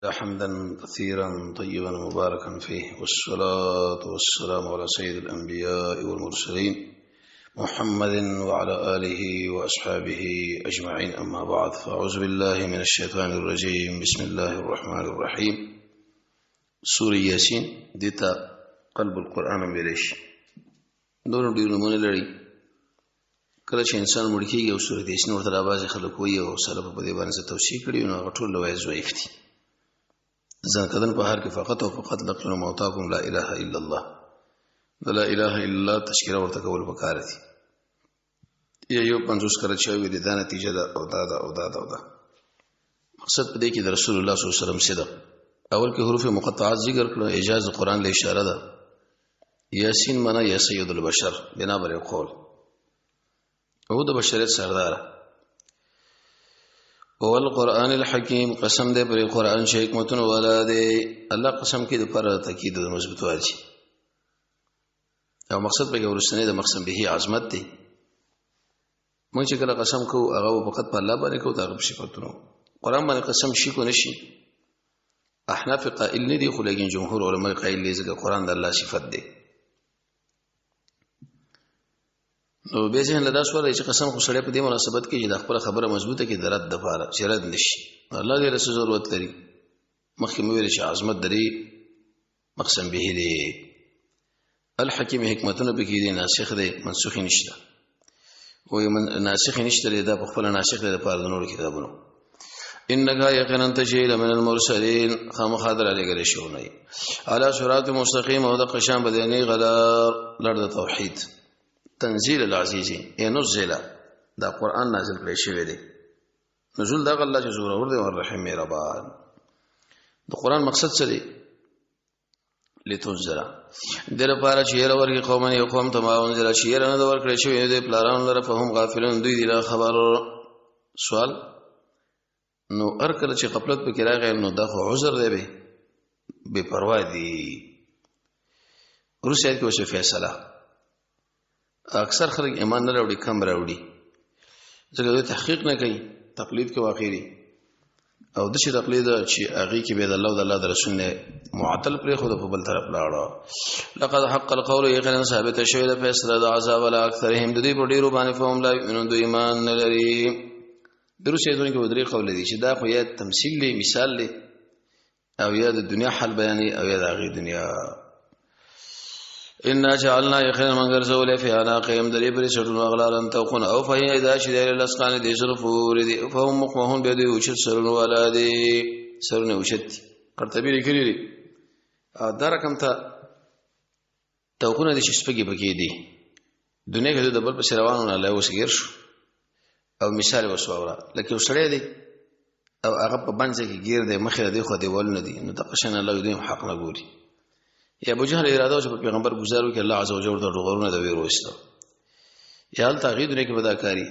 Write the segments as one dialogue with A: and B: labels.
A: حمدا كثيرا طيبا مباركا فيه، والصلاة والسلام على سيد الأنبياء والمرسلين محمد وعلى آله وأصحابه أجمعين. أما بعد، فأعوذ بالله من الشيطان الرجيم. بسم الله الرحمن الرحيم. سورة ياسين ديتا قلب القرآن ویلی شي. نور ډېر نمونه لري. کله چې انسان مړ کېږي او سورة یاسین ورته را خلک وایي او سلف په دې باندې توصیه کړي، نو هغه ټول روایت ضعیف دي. ځان کدن په هر کې فقط او فقط لقنوا موتاکم لا اله الا الله، د لا اله الا الله تذکره ورته کول پکار دي. یا یو 50 کله چې ویلي دا نتیجه ده او دا ده او دا ده او دا. مقصد په دې کې د رسول الله صلی الله علیه وسلم صدق. اول کې حروف مقطعات ذکر کړو، اعجاز قرآن له اشاره ده. یاسین معنا یا سید البشر بنا بر قول او د بشریت سردار. او القرآن الحکیم، قسم دې پر قرآن چې حکمتونه والا دی. الله قسم کې د پر تاکید د مثبت واجی او مقصد به ورسنه د مقسم به عظمت دی. مونږ چې کله قسم کو هغه فقط په الله باندې کو، دا په صفاتونو قرآن باندې قسم شي کو نشي. احناف قائل نه دي، خو لیکن جمهور علما قائل دي، ځکه قرآن د الله صفت دی. نو به ذهن له دا سوال چې قسم خو سړی په دې مناسبت کې چې د خپل خبره مضبوطه کې درد د پاره چې رد نشي، الله دې رسول ضرورت لري. مخکې مو ویل چې عظمت درې مقسم به دی. الحکیم حکمتونه پکې دي، ناسخ دی، منسوخ نشته. وې من ناسخ نشته، دا په خپل ناسخ دی د پاره د نورو کتابونو. انك یقینا تشهد من المرسلین، خامخا در علی شو نه علی صراط مستقیم او د قشان بدنی غلار لړ د توحید. تنزیل العزیز نزل، دا قرآن نازل کړی شوی دی. نزول دا الله چې زور ور دی او الرحیم مهربان. د قرآن مقصد څه دی؟ لتنذر، د لپاره چې ير ورګي قومن یو قوم ته ما انذر چې ير نه د ورکړی شوی دی پلاران لره، فهم غافلون دوی دی لا خبر. سوال، نو هر کله چې غفلت پکې راغی نو دا خو عذر دی، به بے پروا دی. روسیه کې وشو فیصله، اکثر خلک ایمان نه راوړي، کم راوړي، ځکه دوی تحقیق نه کوي، تقلید کې واقع دي. او د شي تقلید چې هغه کې به د الله او د الله د رسول نه معطل پرې خو په بل طرف لاړو. لقد حق القول، یقینا ثابت شوی د فیصله د عذاب علی اکثرهم، د دې په ډیرو باندې، فهم لا یؤمنون دوی ایمان نه لري. دروسه دونه کې درې قول دي چې دا خو یا تمثیل دی، مثال دی، او یا د دنیا حال بیانې، او یا د هغې دنیا. ان جعلنا یقینا من ګرځولې فی عناقهم درې پرې سټونو اغلالن توقن او فهي اذا شدل الاسقان دې سر پورې دي، فهم مقمحون به دې اوچت سرونو والا دي، سرونه اوچت دي. قرطبي لیکلي دي دا رقم ته توقونه دي چې سپږې پکې دي. دنیا کې د بل پسې روانو نه الله اوس ګیر شو او مثال وسوره، لکه یو سړی دی او هغه په بنځه کې ګیر دی، مخې دی خو دیوالونه دي، نو دغه شان الله دې حق نه ګوري. یا ابو جهل اراده چې په پیغمبر گزار وکړي، الله عز وجل ورته ډغرونه د ویرو وستو یا هلته هغې دنیا کې به دا کاری.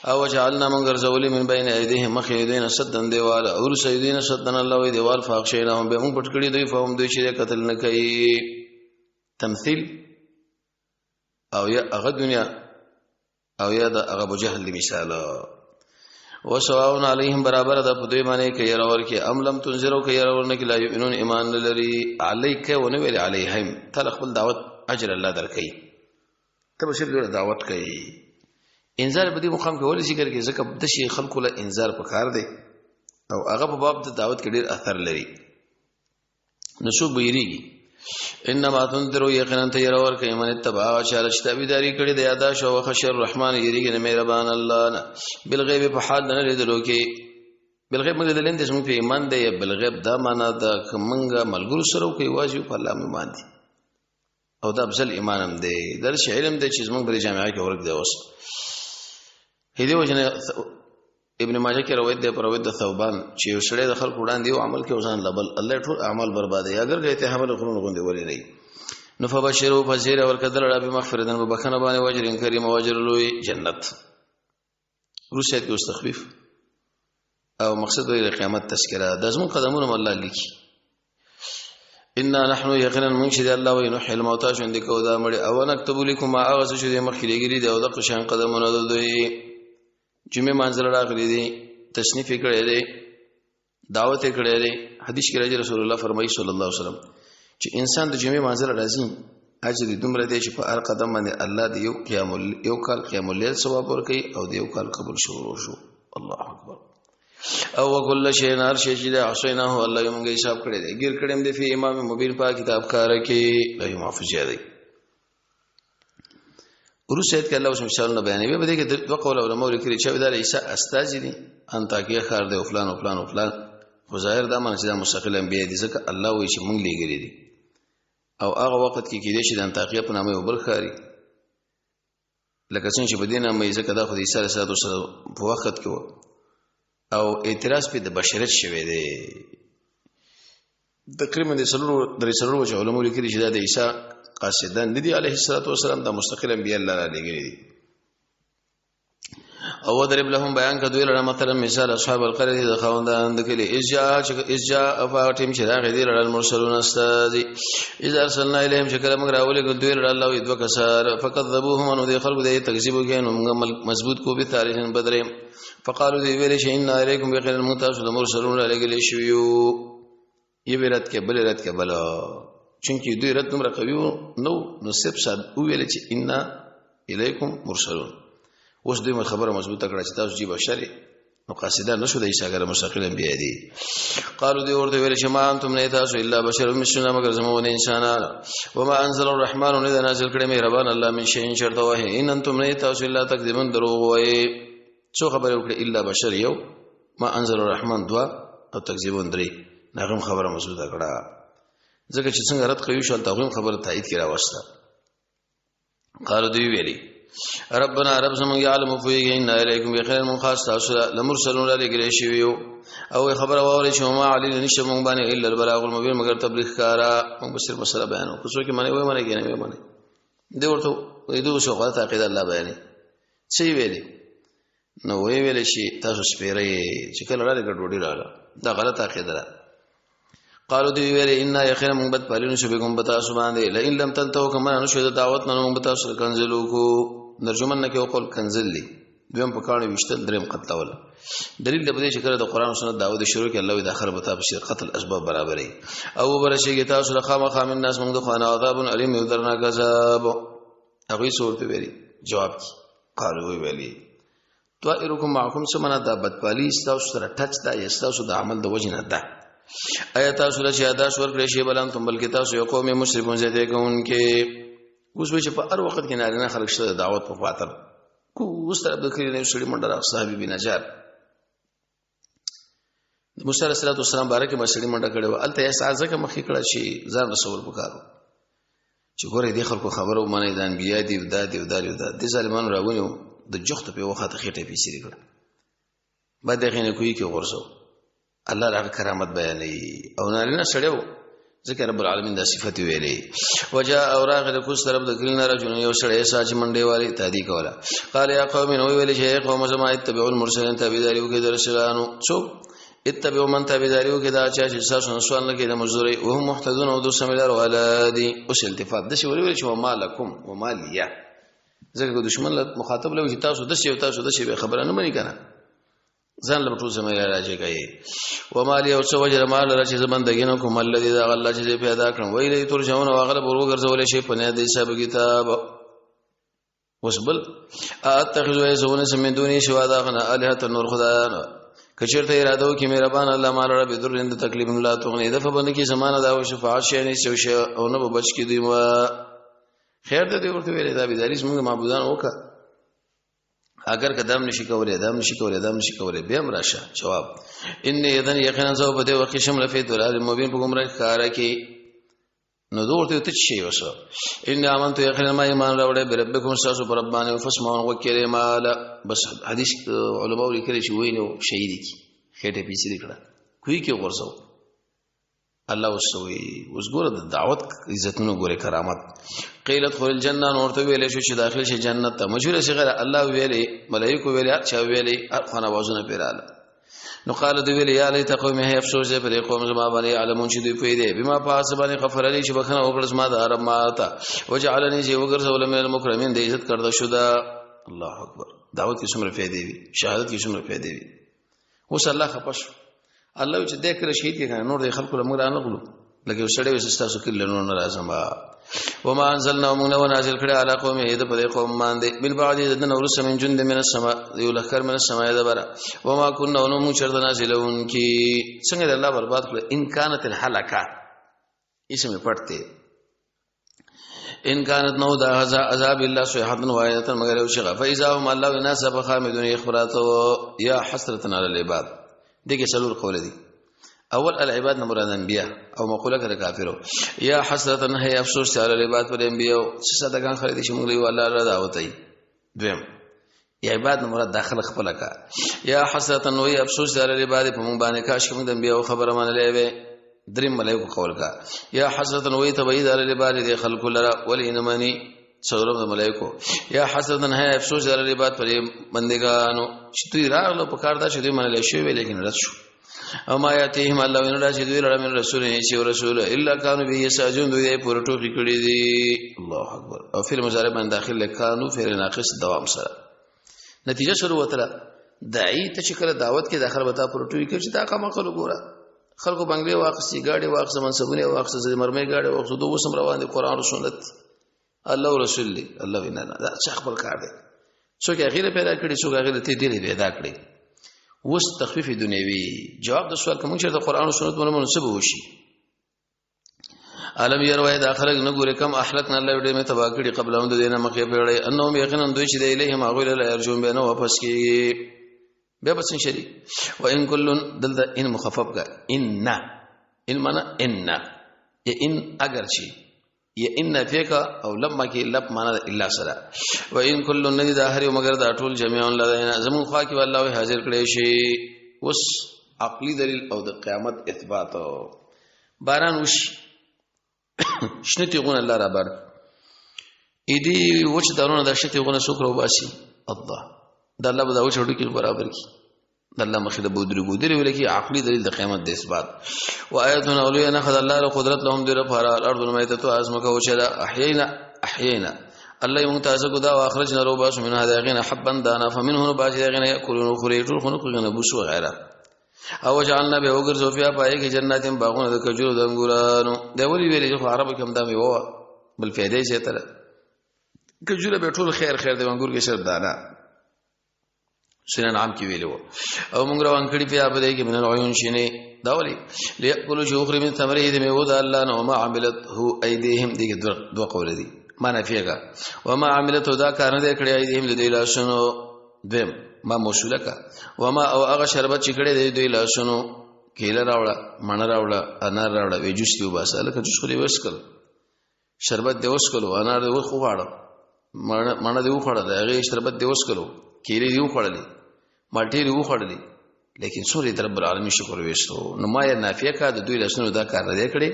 A: او جعلنا من ګرځولې من بین ایدیهم مخې دوی نه سدن دیوال او رسې دوی نه سدن، الله وی دیوال فاخشیناهم به موږ پټ کړي دوی، فهم دوی چې قتل نه کوي. تمثیل او یا هغه دنیا او یا د هغه ابو جهل دی مثال. وسواء علیهم برابر ده په دوی باندې کې ير ور کې ام لم تنذرو کې ير ور نه کې لا یؤمنون ایمان لري. علیک و نه ویل علیهم، تل خپل دعوت اجر الله درکې، ته به صرف دعوت کوي. انذار په دې مقام کې ولې ذکر کې؟ ځکه د شي خلکو له انذار پکار دی او هغه په باب د دعوت کې ډیر اثر لري، نو څوک به یریږي. انما تنذر یقینا ته ير ور کوي من اتبع چا چې تابعداري کړې د یادا شو خشر الرحمن یریږي نه مهربان الله نه بالغیب په حال نه لیدلو کې. بالغیب موږ د لندې زموږ په ایمان دی، بالغیب دا معنا ده که موږ ملګرو سره کوي واجب په الله ایمان دی او دا افضل ایمان هم دی. درس علم دی چې زموږ په جامعه کې ورک دی اوس. هدي وجنه ابن ماجه کې روایت دی پر روایت د ثوبان چې یو سړی د خلکو وړاندې یو عمل کې وزن لبل الله ټول اعمال بربادي، اگر کې ته حمل غرونو غوندې ولې نه. نو فبشرو فزیر ور کدل رب مغفرتن بخنه باندې واجر کریم واجر لوی جنت. روسیه کې اوس تخفیف او مقصد یې قیامت تذکرہ د زمون قدمونه الله لیکي. ان نحن یقینا من چې الله وی نحل الموتى ژوند کو دا مړي او نكتب لكم ما هغه څه چې مخکې لګري دی او د قشان قدمونه د دوی جمعې منځل راغلي دي، تصنیف کړی دی. دعوت کړی دی. حدیث کې راځي رسول الله فرمایي صلی الله علیه وسلم چې انسان د جمعې مانځل راځي، اجر دومره دی چې په هر قدم باندې الله د یو قیام یو کال قیام الليل ثواب ورکړي او د یو کال قبول شروع شو. الله اکبر. او وکل شی نار شی چې د حسینه الله یې موږ حساب کړی دی، ګیر کړم دی فی امام مبین په کتاب کار کې لوی محفوظ دی. ورسته کې الله اوس مثالونه بیانوي. په دې کې دوه قول علماء لیکلي چې دا عیسی استاذ دي، انطاکیه ښار دی او فلان او فلان او فلان، خو ظاهر دا معنی چې دا مستقل انبیا دي، ځکه الله وایي چې مونږ لېږلي دي. او هغه وخت کې کېدای شي د انطاکیه په نامه یو بل ښاري، لکه څنګه چې په دې نامه یې، ځکه دا خو د عیسی علیه السلام په وخت کې و او اعتراض په د بشریت شوی دی. تقریبا د سلورو درې سلورو وجه علماء لیکلي چې دا د عیسی قاصدان نه دي علیه الصلاة والسلام، دا مستقل انبیاء الله را لېږلي دي. او ضرب لهم بیان کدوی لره مثلا مثال اصحاب القريه د خوندان د کلی اجا اجا افاتم چې راغی دی لره المرسلون استاد اذا ارسلنا اليهم شکل موږ راولې دوی لره الله دوه کسار فكذبوهم، نو دی خلق دی تکذیب وکړي، نو موږ مضبوط کو به تاریخ بدرې. فقالوا دی ویل شي ان الیکم بخیر المتاسو د مرسلون لګل شویو. یو رد کې بل رد کې بل، چونکی دوی رد دومره قوي نو نو سب صاحب ویل چې ان الیکم مرسلون. اوس دوی خبره مضبوطه کړه چې تاسو جی بشری نو قاصدان نشو د عیسی ګره مستقل انبیا دي. قالو دی ورته ویل چې ما انتم نه تاسو الا بشر مثلنا مگر زمون انسانان، وما انزل الرحمن نه نازل کړي مهربان الله من شيء شرط وه، ان انتم نه تاسو الا تکذبون دروغ وای. څو خبره وکړه؟ الا بشر یو، ما انزل الرحمن دوا، او تکذیبون درې. نغم خبره مضبوطه کړه، ځکه چې څنګه رد کوي شو تاسو خبره تایید کړه واسطه. قالو دوی ویلي ربنا رب زمون یعلم فیږي ان الیکم بخیر من خاص تاسو لمرسلون لګل شویو. او خبره واوري چې ما علی نشه مونږ باندې الا البلاغ المبین مگر تبلیغ کارا. مونږ صرف مسله بیانو، خو څوک معنی وای معنی کې نه وای معنی دی ورته دوی شو غلط عقیده الله بیانې څه ویلي. نو وی ویل شي تاسو سپیرې چې کله را ګډوډي رااله، دا غلط عقیده ده. قالو دی ویل ان یقینا موږ بد پالینو شو بكم بتا سو باندې لئن لم تنتهوا کما نو شو د دعوت نه موږ بتا سو کنزلو کو. ترجمه نه کې وقول کنزل لی، دویم په کانو وشتل، دریم قتلول. دلیل د دې چې کله د قران او سنت دعوت شروع کې الله د اخر بتا په قتل اسباب برابرې او برشيږي تاسو له خامخا من الناس موږ د خوانه عذاب الیم درناک عذاب. هغه څورته ویلي جواب کی قالو ویلي طائرکم معکم سمنا دا بدپالی تاسو سره ټچ دا یا تاسو د عمل د وجه نه ده. آیا تاسو له چې ادا شور کړی شی بلان تم بلکې تاسو یو قوم مشرکون زیاته کوونکې. اوس به چې په هر وخت کې نارینه خلک شته دعوت په خاطر کو اوس طرف د کلی نه سړي منډه راغ صاحب بن نجار د موسی علیه السلام بارکه مسړي منډه کړې و، الته یې ساعت ځکه مخې کړه چې ځان رسول پکارو چې ګوره دې خلکو خبرو منې د انبیا دی دا دی دا دی دا د ظالمانو راونیو د جخت په وخت خېټه پیسې کړه بعد دغه نه کوي کې غورځو. الله هغه کرامت بیانوي او نارینه سړیو ځکه رب العالمین دا صفت ویلې. وجاء اوراق د کوس طرف د کلین رجل یو سړی ساج منډي والی تادی کوله. قال یا قوم نو ویل چې قوم زما اتبعوا المرسلین تابعداري وکړئ د رسولانو. څو اتبعوا من تابعداري وکړئ دا چا چې تاسو نه سوال نه کوي د مزدوري او هم محتدون او د سمیلار ولادي. اوس التفات د شی ویل چې وما لکم وما لیا، ځکه دشمن له مخاطب له چې تاسو د شی او تاسو د شی به خبره نه مني کنه ځان له ټول زمي راځي کوي. و مال یو څه وجر مال را چې زبندګی نو کوم الذي دا الله چې پیدا کړم ویلې ترجمه او غلب ورګرځول شي په نه د حساب کتاب. اوس بل اتخذوا یزون سمن دونی شوا دا غنا الہ نور خدایان کچرته اراده وکي مهربان الله مال رب در اند تکلیف لا تغنی د فبن کی زمانہ دا او شفاعت شي نه شو شي او نه بچ کی دی ما خیر ته دی ورته ویلې دا بيداری زموږ معبودان وکړه اگر قدم نشي کولای دم نشي کولای دم نشي کولای بیا راشه. جواب ان یذن یقینا زو په دې وخت شم لفی دلال مبین په گمراه کار کې نو دورته ته شي وسو ان امنت یقینا ما ایمان راوړې بربکم تاسو پر رب باندې فسمعون وکړه مال. بس حدیث علماء لیکلي چې وینو شهید کی خېټه پیسې کړه کوی کې غورځو الله وسوي. اوس ګوره د دعوت عزتونو ګوره کرامت. قیلت خل الجنه نور ته ویلې شو چې داخل شي جنت ته مجبور شي غیر الله ویلې ملائکه ویلې چا ویلې خو نوازونه پیراله. نو قال دی ویلې یا لیت قوم هي افسوس دې پر قوم زما باندې علمون چې دوی پوي دي بما پاس باندې غفر لي چې بخنه وکړ زما د رب ما ته وجعلني چې وګرځول من المکرمین د عزت کړد شو دا. الله اکبر. دعوت کې څومره فائدې وي، شهادت کې څومره فائدې وي. اوس الله خپش الله چې دې کړ شهید کې نور د خلکو له موږ رانه غلو لکه یو سړی وسه تاسو کې لنو نه راځم. وما انزلنا موږ نو نازل کړه علی قوم اې د په قوم باندې من بعد د نور سم جند من السما یو لخر من السما د بره وما كنا نو موږ چرته نازلون کی. څنګه د الله برباد کړ؟ ان كانت الهلكه اسمه پڑھتے ان كانت نو دا عذاب الله صيحه واحده مگر یو شغه فاذا هم الله الناس فخامدون اخبرات يا حسره على العباد. دغه څلور قول دي. اول العباد نه مراد انبیاء او مقوله کړه کافرو، یا حسرتن هي افسوس علی العباد پر انبیاء چې صدقان خرید شي موږ یو الله را دعوت ای. دویم یا عباد نه مراد داخله خپل کا، یا حسرتن وی افسوس علی العباد په موږ باندې، کاش موږ د انبیاء خبره منلې وي. دریم ملائکه قول کا، یا حسرتن وی تبعید علی العباد دی خلق لرا ولی نمانی. څلورم د ملائکو، یا حسرتن هي افسوس علی العباد پر بندگانو چې دوی راغلو په کار دا چې دوی منل شوی وي لیکن رد شو. او ما یاتیهم الله ان راشد دوی لره من رسول چې رسول الا كانوا به یساجون دوی پور ټوکی کړی دي. الله اکبر. او فعل مضارع باندې داخل کانو فعل ناقص دوام سره نتیجه شروع وتره. داعی ته چې کله دعوت کې داخله وتا پر ټوکی کې چې دا کوم خلکو ګوره، خلکو بنگلې واخستې، گاډي واخستې، منصبونه واخستې، مرمۍ گاډي واخستې، دوه وسم روان دي قرآن او سنت الله او رسول دی. الله وینا نه دا څه خپل کار دی، څوک هغه پیدا کړي، څوک هغه ته دې پیدا کړي. اوس تخفیف دنیوي جواب د سوال کوم چې د قرآن او سنت باندې مناسب وشي. الم يروا دا خلق نه ګوري کم اهلکنا الله دې مې تبا کړي قبل هم د دینه مخې پیړې انهم یقینا دوی چې د الیهم هغه لا يرجون به نه واپس کیږي بیا بس شری. وان کل دلته ان مخفف کا ان ان معنا ان یا ان اگر چی یا ان فیکا او لما کې لب معنا الا سره. وان کل ندی دا هر یو مگر دا ټول جميعا لدینا زمون خوا کې والله حاضر کړي شي. اوس عقلی دلیل او د قیامت اثبات. باران وش شنه تیغونه الله را بار اې دې وچ دارونه د شنه تیغونه څوک راوباسي؟ الله. د الله به دا وچ هډوکي برابر کی، د الله مخې د بودري بودري ویل کی. عقلی دلیل د قیامت د اثبات. و آیتنا اولیا نخذ الله له قدرت لهم در فار الارض المیتۃ ازمک وشلا احیینا احیینا الله یې مونږ تاسو کو دا واخرجنا روباس من هذا غنا حبا دانا فمنه باج غنا یاکلون خریجون خنق غنا بوس وغیرہ. او جعلنا به وګرځو فیا پای کې جنات باغونه د کجورو د انګورانو. دا ولي ویلې چې عربو کې هم دا میوه بل فائدې چې تر کجوره به ټول خیر خیر د انګور کې شرب دانا سنن عام کې ویلو. او موږ روان کړی په ابدې کې من العيون شینه دا ولي ليأكلوا شوخر من ثمره د میوه د الله نو ما عملته ايديهم. دې دوه قول دي ما نفیګا وما عملته دا کار نه کړی ايديهم د دې لاسونو. دویم ما موصوله کا وما او هغه شربت چې کړی دی دوی لاسونو، کیله راوړه، مڼه راوړه، انار راوړه، وی جوس دی وباسه، لکه جوس خو دی وسکل، شربت دی وسکلو، انار دی وخوړه، مڼه دی وخوړه، د هغې شربت دی وسکلو، کیلې دی وخوړلې، مالټې دی وخوړلې، لیکن څومره د رب العالمین شکر ویستو. نو ما یې نافیه کا د دوی لاسونو دا کار نه دی کړی،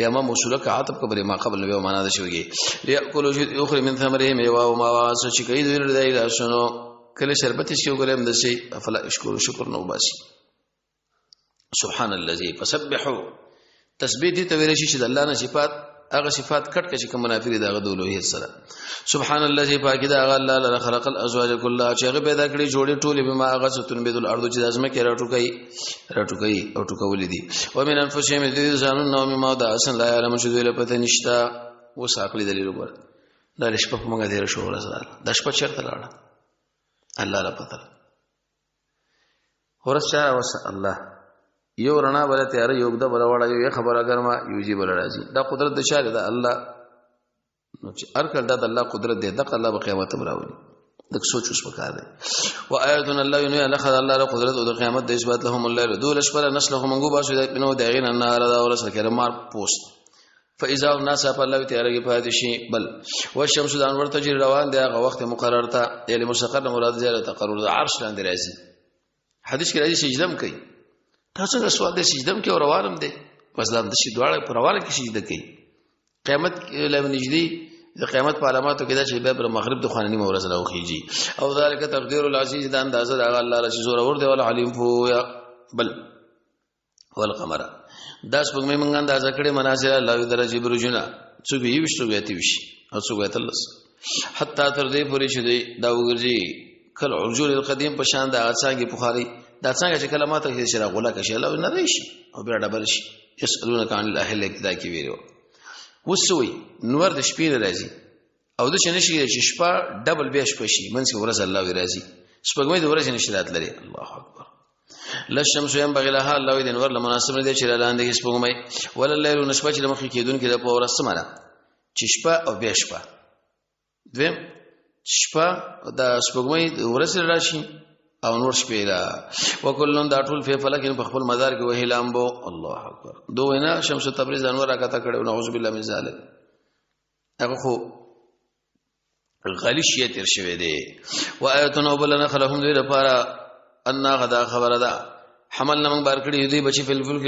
A: یا ما موصوله کا عطف کبرې ما قبل نو معنا ده شوږي لیاکلوا شی اخر من ثمره میوا او ما واسه چې کوي دوی له لاسونو کله شربت شي وګورم د شي افلا اشکر شکر نو باسي. سبحان الذي فسبحوا تسبیح دي ته ویل شي چې د الله نه صفات هغه صفات کټ کړي چې کوم منافي دي دغه د الوهیت سره. سبحان الذي پاک دا هغه الله لره خلق الازواج كلها چې هغه پیدا کړی جوړې ټولې بما هغه ستون بيد الارض چې د ازمکه راټوکي او ټوکولې دي. ومن انفسهم دې ځانونو نو مما دا اصل لا علم چې دوی له پته نشتا. اوس عقلي دلیل وګوره، دا شپه په موږ ډېره شو ورځ راغله، دا شپه چېرته لاړه الله له پته. ورځ چا وسه الله یو رڼا بل تیار یو د بل وړه یو خبره ګرمه یو جی بل راځي. دا قدرت د چا دی؟ دا الله. نو چې هر کله دا د الله قدرت دی، دغه الله به قیامت هم راولي. دغه سوچ اوس پکار دی. و آیتنا الله یو الله خدای الله له قدرت او د قیامت د اثبات لهم الله له دول شپه نسلهم موږ باسو د بنو د غین النار دا ورسره کړه مار پوست فاذا الناس په الله تیار کې پاتې شي. بل والشمس د انور تجری روان دی هغه وخت مقرر ته، یعنی مستقر مراد زیاده تقرر د عرش لاندې راځي. حدیث کې راځي سجدم کوي، تاسو څنګه سوال دی سجدم کې او روانم دی، بس دا د شي دواړه پر روانه کې سجده کوي. قیامت له نږدې د قیامت په علاماتو کې دا چې بیا پر مغرب د خواننی مورز راوخیږي. او ذالک تقدیر العزیز دا اندازه د هغه الله رسول زور ور دی ول علیم فویا. بل والقمر دا سپوږمۍ مونږ اندازه کړې منازل الله درجه برجونه څوک یې وشتو بیا تی وشي او څوک یې تلس حتی تر دې پورې چې دی دا وګرځي کل عرجون القدیم په شان د هغه څانګې پخاري دا څنګه چې کله ماته کې چې راغولا کې شي الله نه راشي او بیا ډبل شي. يسالونک عن الاهل ابتدا کې ویلو وسوي نور د شپې نه راځي او د شنه شي چې شپه ډبل بیا شپه شي، منځ کې ورځ الله وی راځي، سپوږمۍ د ورځې نشي راتللی. الله اکبر. لا الشمس ينبغي لها، الله دې نور مناسب نه دی چې لاندې کې سپوږمۍ، ولا الليل نشپه چې مخې کېدون کې د په ورځ سمره چې شپه او بیا شپه. دویم شپه د سپوږمۍ ورځ راشي او نور شپې لا وکلن دا ټول په فلک په خپل مدار کې وهي لامبو. الله اکبر. دوه نه شمس تبریز انور راکته کړو، نعوذ بالله من ذلک. هغه خو غلی شی تیر شوی دی. و ایتون بلنا خلهم دوی لپاره ان غدا خبره ده حمل نمنګ بار کړی دوی بچی فل فل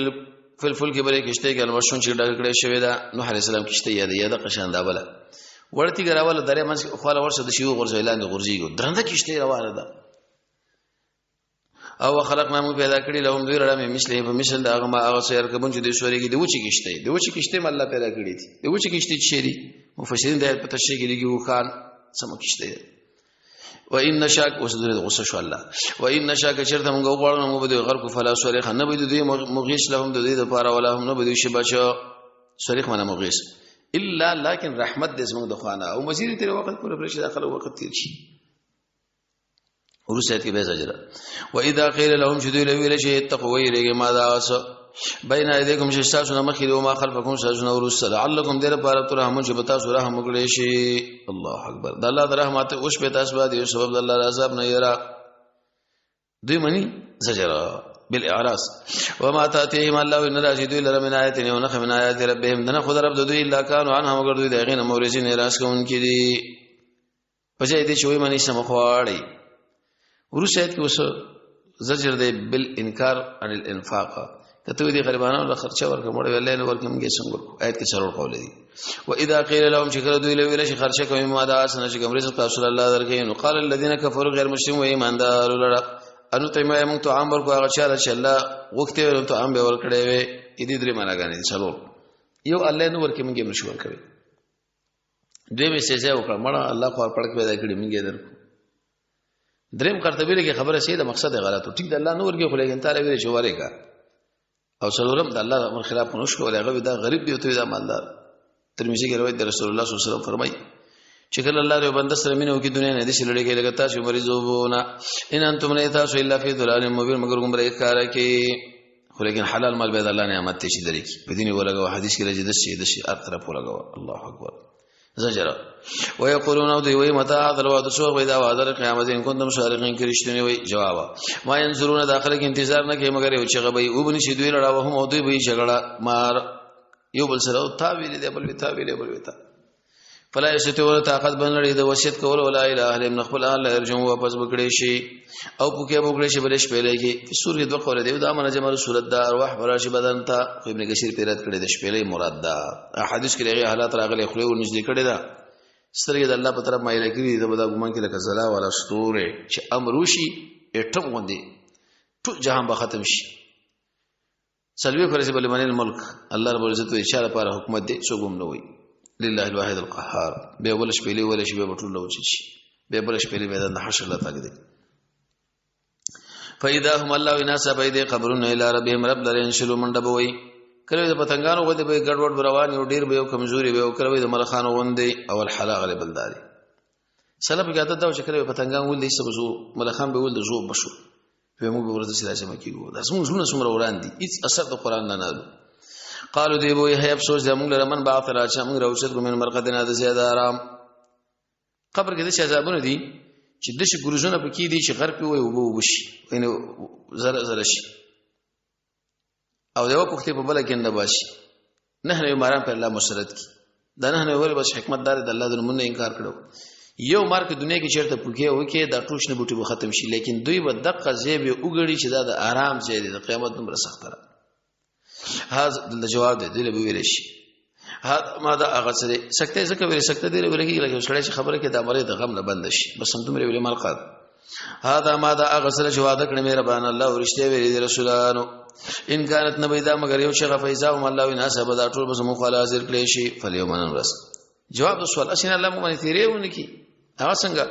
A: فل فل کې بلې کشته کې المشون چې ډګ کړی شوی ده. نوح علی السلام کشته یاد یاد قشان دا بل ورتی ګراول درې منځ خواله ورسه د شیو غرزه لاندې غرزیږي، درنده کشته روانه ده. او خلقنا مو پیدا کړی لهم دوی رړه مثله په مثل دا هغه ما هغه سیر کوم چې د سوري کې د وچی کشته، د وچی کشته مله الله پیدا کړی دي. د وچی کشته چې دي مفسرین د په تشریح کې لګي وخان سم کشته. و ان نشاک اوس د غصه شو الله. و ان نشاک چرته موږ وغواړو موږ به دوی غرق فلا صریخ نه به دوی مغیث لهم د دې لپاره ولا هم نه به دوی شي بچو. صریخ معنا مغیث الا لكن رحمت دې زموږ د خوانه او مزید تیر وخت پورې پرې داخله وخت تیر شي. ورسته کې به زجر. و اذا قيل لهم شدوا لویل شي اتقوا ویریږي ما دا اس بین ایدیکم چې تاسو نه مخې او ما خلفکم تاسو نه ورسته لعلکم دیر پاره تر هم چې بتا سره هم وکړي شي. الله اکبر. د الله د رحمت اوس په تاسو باندې سبب د الله عذاب نه یرا دوی منی زجر بالاعراض. وما تاتيهم الله ان راجي دوی لره من آیات نه ونخ من آیات ربهم دنه خود رب دوی الا كانوا عنها مگر دوی دغه نه مورزین راس کوونکې دي. په ځای دې چې وای منی سم خواړی. ورسته کې اوس زجر دی بالانکار عن الانفاق. کته دې غریبانو له خرچه ورکړه مړ ویل نه ورکړم کې څنګه ورکو. آیت کې څلور قول دي. و اذا قيل لهم شکر دوی له ویل شي خرچه کوي ما دا اسنه چې کوم رزق تاسو الله درکې. نو قال الذين كفروا غیر مسلم و ایماندار لره انو ته ما موږ ته عام ورکو هغه چاله چې الله غوښته نو ته عام به ورکړې وي. دې درې معناګانې دي څلور. یو الله نو ورکې موږ نشو ورکوي. دوی مې سزا وکړه مړه الله خو پړک پیدا کړی موږ درکو. دریم قرطبی لګي خبره سي د مقصد غلطو ټیک د الله نور کې خو لیکن تعالی ویل چې ورېګا. او څلورم د الله امر خلاف نو شو هغه دا غریب دی ته دا مالدار. ترمذی کې روایت د رسول الله صلی الله علیه وسلم فرمایي چې کله الله یو بنده سره مینه وکي دنیا نه دي چې لړې کې لګا تاسو مریض وونه ان انتم نه تاسو الا فی ضلال مبین مگر گمراه کار کې. خو لیکن حلال مال به د الله نعمت ته شي درې کی په دین ولګو. حدیث کې راځي د شي د شي هر طرف ولګو. الله اکبر. زجر. ويقولون دوی وی متا هذا الوعد سو وی دا وعده قیامت ان کنتم صادقین کرشتنی وی. جواب ما ينظرون داخله کې انتظار نه کوي مگر یو چې غبي او بني شي دوی لړا وهم او دوی به جګړه مار یو بل سره تا ویلې دی بل تا ویلې بل تا فلا یستور طاقت بنلړي د وصیت کول ولا اله الا من خپل الله ارجو واپس بکړي شي او پوکه بکړي شي بلش پهلې کې سور کې دوه قول دی. دا من جمال صورت دا ارواح براشي بدن ته خو ابن کثیر پیرت کړي د شپېلې مراد دا حدیث کې لغه حالات راغلي خو ور نږدې کړي دا سترګې د الله په طرف مایل کړي دا بدا ګمان کې لکه زلا ولا ستوره چې امر وشي اټم غوندي ټول جهان به ختم شي. سلوي فرض بل من الملک الله رب العزت اشاره پر حکومت دې څوک هم نه وي لله الواحد القهار. به ول شپېلې ول شي به ټول لوچ شي به بل شپېلې میدان د حشر لا تاګ دي. فاذا هم الله وناس بيد قبرون الى ربهم رب لرين شلو منډه بوي. کله د پتنګانو غوندې به ګډوډ روان یو ډیر به یو کمزوري به او کله د ملخانو غوندې اول حلا غلې بلداري. سلف کې عادت دا چې کله پتنګان ول دي سبزو ملخان به ول د زو بشو په موږ ورته سره جمع کیږو. دا زموږ زړونه څومره وران دي هیڅ اثر د قران نه نه. قالو دی وی هي افسوس زموږ لره من بعث را چې موږ راوچت کوم من مرقدنا د زیاده آرام. قبر کې د عذابونه دي چې د شي ګروزونه پکې دي چې غرق وي او وو وشي یعنی زره زره شي او یو پختې په بل کې نه باشي. نه نه ماران پر الله مسلط کی دا نه نه ول بس حکمت دار د الله د نمونه انکار کړو. یو مار کې دنیا کې چیرته پوکې وکي دا ټوش نه بوټي به ختم شي لیکن دوی به دقه ځای به وګړي چې دا د آرام ځای دی د قیامت دومره سخت ده. هاذ د جواب دی دی به ویل شي ها ما دا هغه سره سکته ځکه ویل سکته دی ویل کېږي لکه سړی چې خبره کې د امرې د غم نه بند شي بس هم دومره ویل مال قاد. هذا ما دا هغه سره چې وعده کړې مهربان الله ورشته ویل دي رسولانو ان كانت نبی دا مگر یو شغه فیضا هم الله وینا سبا دا ټول بس مو خلا حاضر کړی شي فلیوم نن ورس. جواب د سوال اسنه الله مو باندې تیرې ونه کی هغه څنګه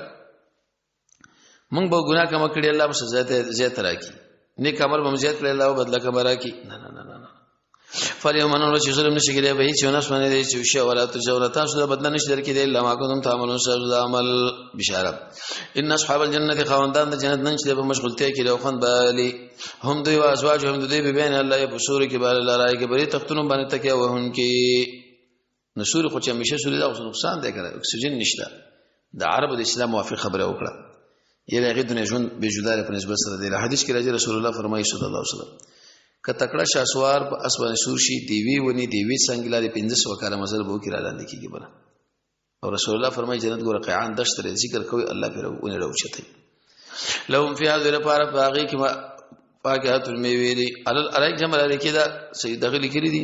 A: مونږ به ګناه کم کړی الله به سزا ته زیات راکی. نیک عمل به زیات کړی، الله بدله کبرا کی. نه نه نه نه، فلیوم نن چې ظلم نشي کېدای به هیڅ یو نفس باندې دی چې شی ولا تجزون، تاسو د بدله نشي درکې دی الا ما کنتم تعملون، ستاسو د عمل بشاره. ان اصحاب الجنه، خاوندان د جنت نن چې په مشغولتیا کې له خوند بالي هم دوی او ازواج هم دوی به بین الله په سور کې بال لرای کې بری تختونو باندې تکیه وهون کې. نو سور خو چې همیشه سوري دا اوس نقصان دی کنه، اکسیجن نشته. د عربو د اسلام موافق خبره وکړه، یې هغه دنیا ژوند به جدار په نسبت سره دی. حدیث کې راځي، رسول الله فرمایي صلی الله علیه وسلم، که تکړه شاسوار په اس باندې سور شي، دیوی ونی دیوی څنګه لري 500 کاله مزل بو کې را لاندې کیږي بل. او رسول الله فرمایي جنت ګوره قیان دشت لري، ذکر کوي الله پر ونه راوچتي. لهم فی هذه لپاره باغی کې فاکهات المیوی دي. علل ارایک جمع لري کې دا سید دغه لیکلي دي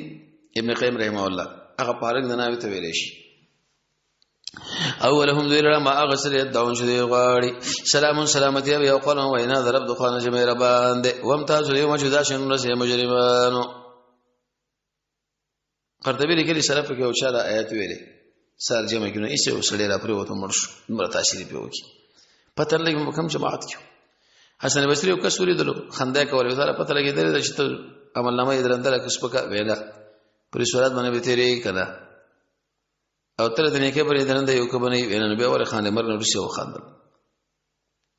A: ابن قیم رحمه الله، هغه پارک د ناوی ته ویل شي. اولهم ذل ما اغسل يدعون شدي غواړي. سلام سلامتی او قول وینا درب د خوانه چې مهربان دي. وامتاز اليوم جدا شنو رسې مجرمانو. قرطبي لیکلي سلف کې او چا دا آیت ویلې سار جمع کینو ایسه وسړی را پرې وته مړ شو، دومره تاثیر پې وکي پته نه لګي کوم جماعت کې. حسن بصري یو کس ولیدلو، خندا کوله، وزاره پته لګېدلې چې ته عمل نامه یې درندله که سپکه ویله پرې صورت باندې به تېرې که نه، او تر د نیکه پرې درنده یو که بنې ویله، نو بیا ولې خاندې؟ مرګ نه وروسته وخاندل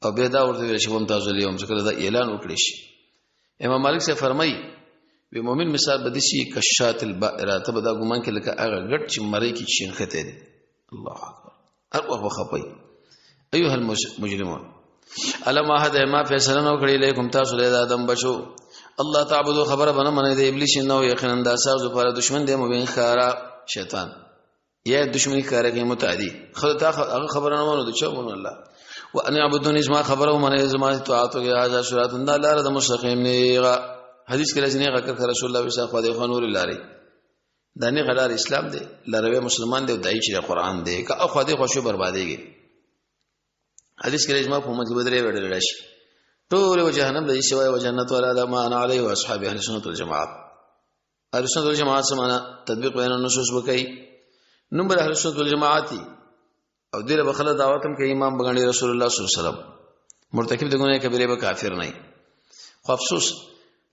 A: او بیا دا ورته ویل چې هم تاسو لیوم چې کله دا اعلان وکړي شي. امام مالک سے فرمایي وی مؤمن مثال به دسی کشات البائره، ته به دا ګمان کې لکه هغه ګټ چې مری کې چین خته دي. الله اکبر، هر وخت وخپي. ایها المجرمون الم احد ما فیصله نو کړی لیکم تاسو له آدم بچو الله تعبدو، خبره بنه منه د ابلیس نو یقینا دا ساز پر دشمن دی مبین خارا. شیطان یا دشمنی کار کوي متعدی، خو تا هغه خبره نه منو د چا منو الله. وان يعبدون زما خبره ومنه زما طاعت او هذا صراط الله لار د مستقیم نیغه. حدیث کې راځي نیغه کړ رسول الله وسه خو د خنور لاري دا نه غلار اسلام دی، لاروي مسلمان دی، دای چې قرآن دی که اخو دې خوشو بربادېږي. حدیث کې راځي ما په امت کې بدرې وړل راشي ټول و جهنم لري سوای و جنت ولا لا ما انا علیه و اصحاب اهل سنت والجماعت. اهل سنت والجماعت سمانا تطبیق بین النصوص وکي نمبر اهل سنت والجماعت او دې به خلک دعوت هم کوي امام بغنی رسول الله صلی الله علیه وسلم مرتکب د ګناه کبیره به کافر نه. خو افسوس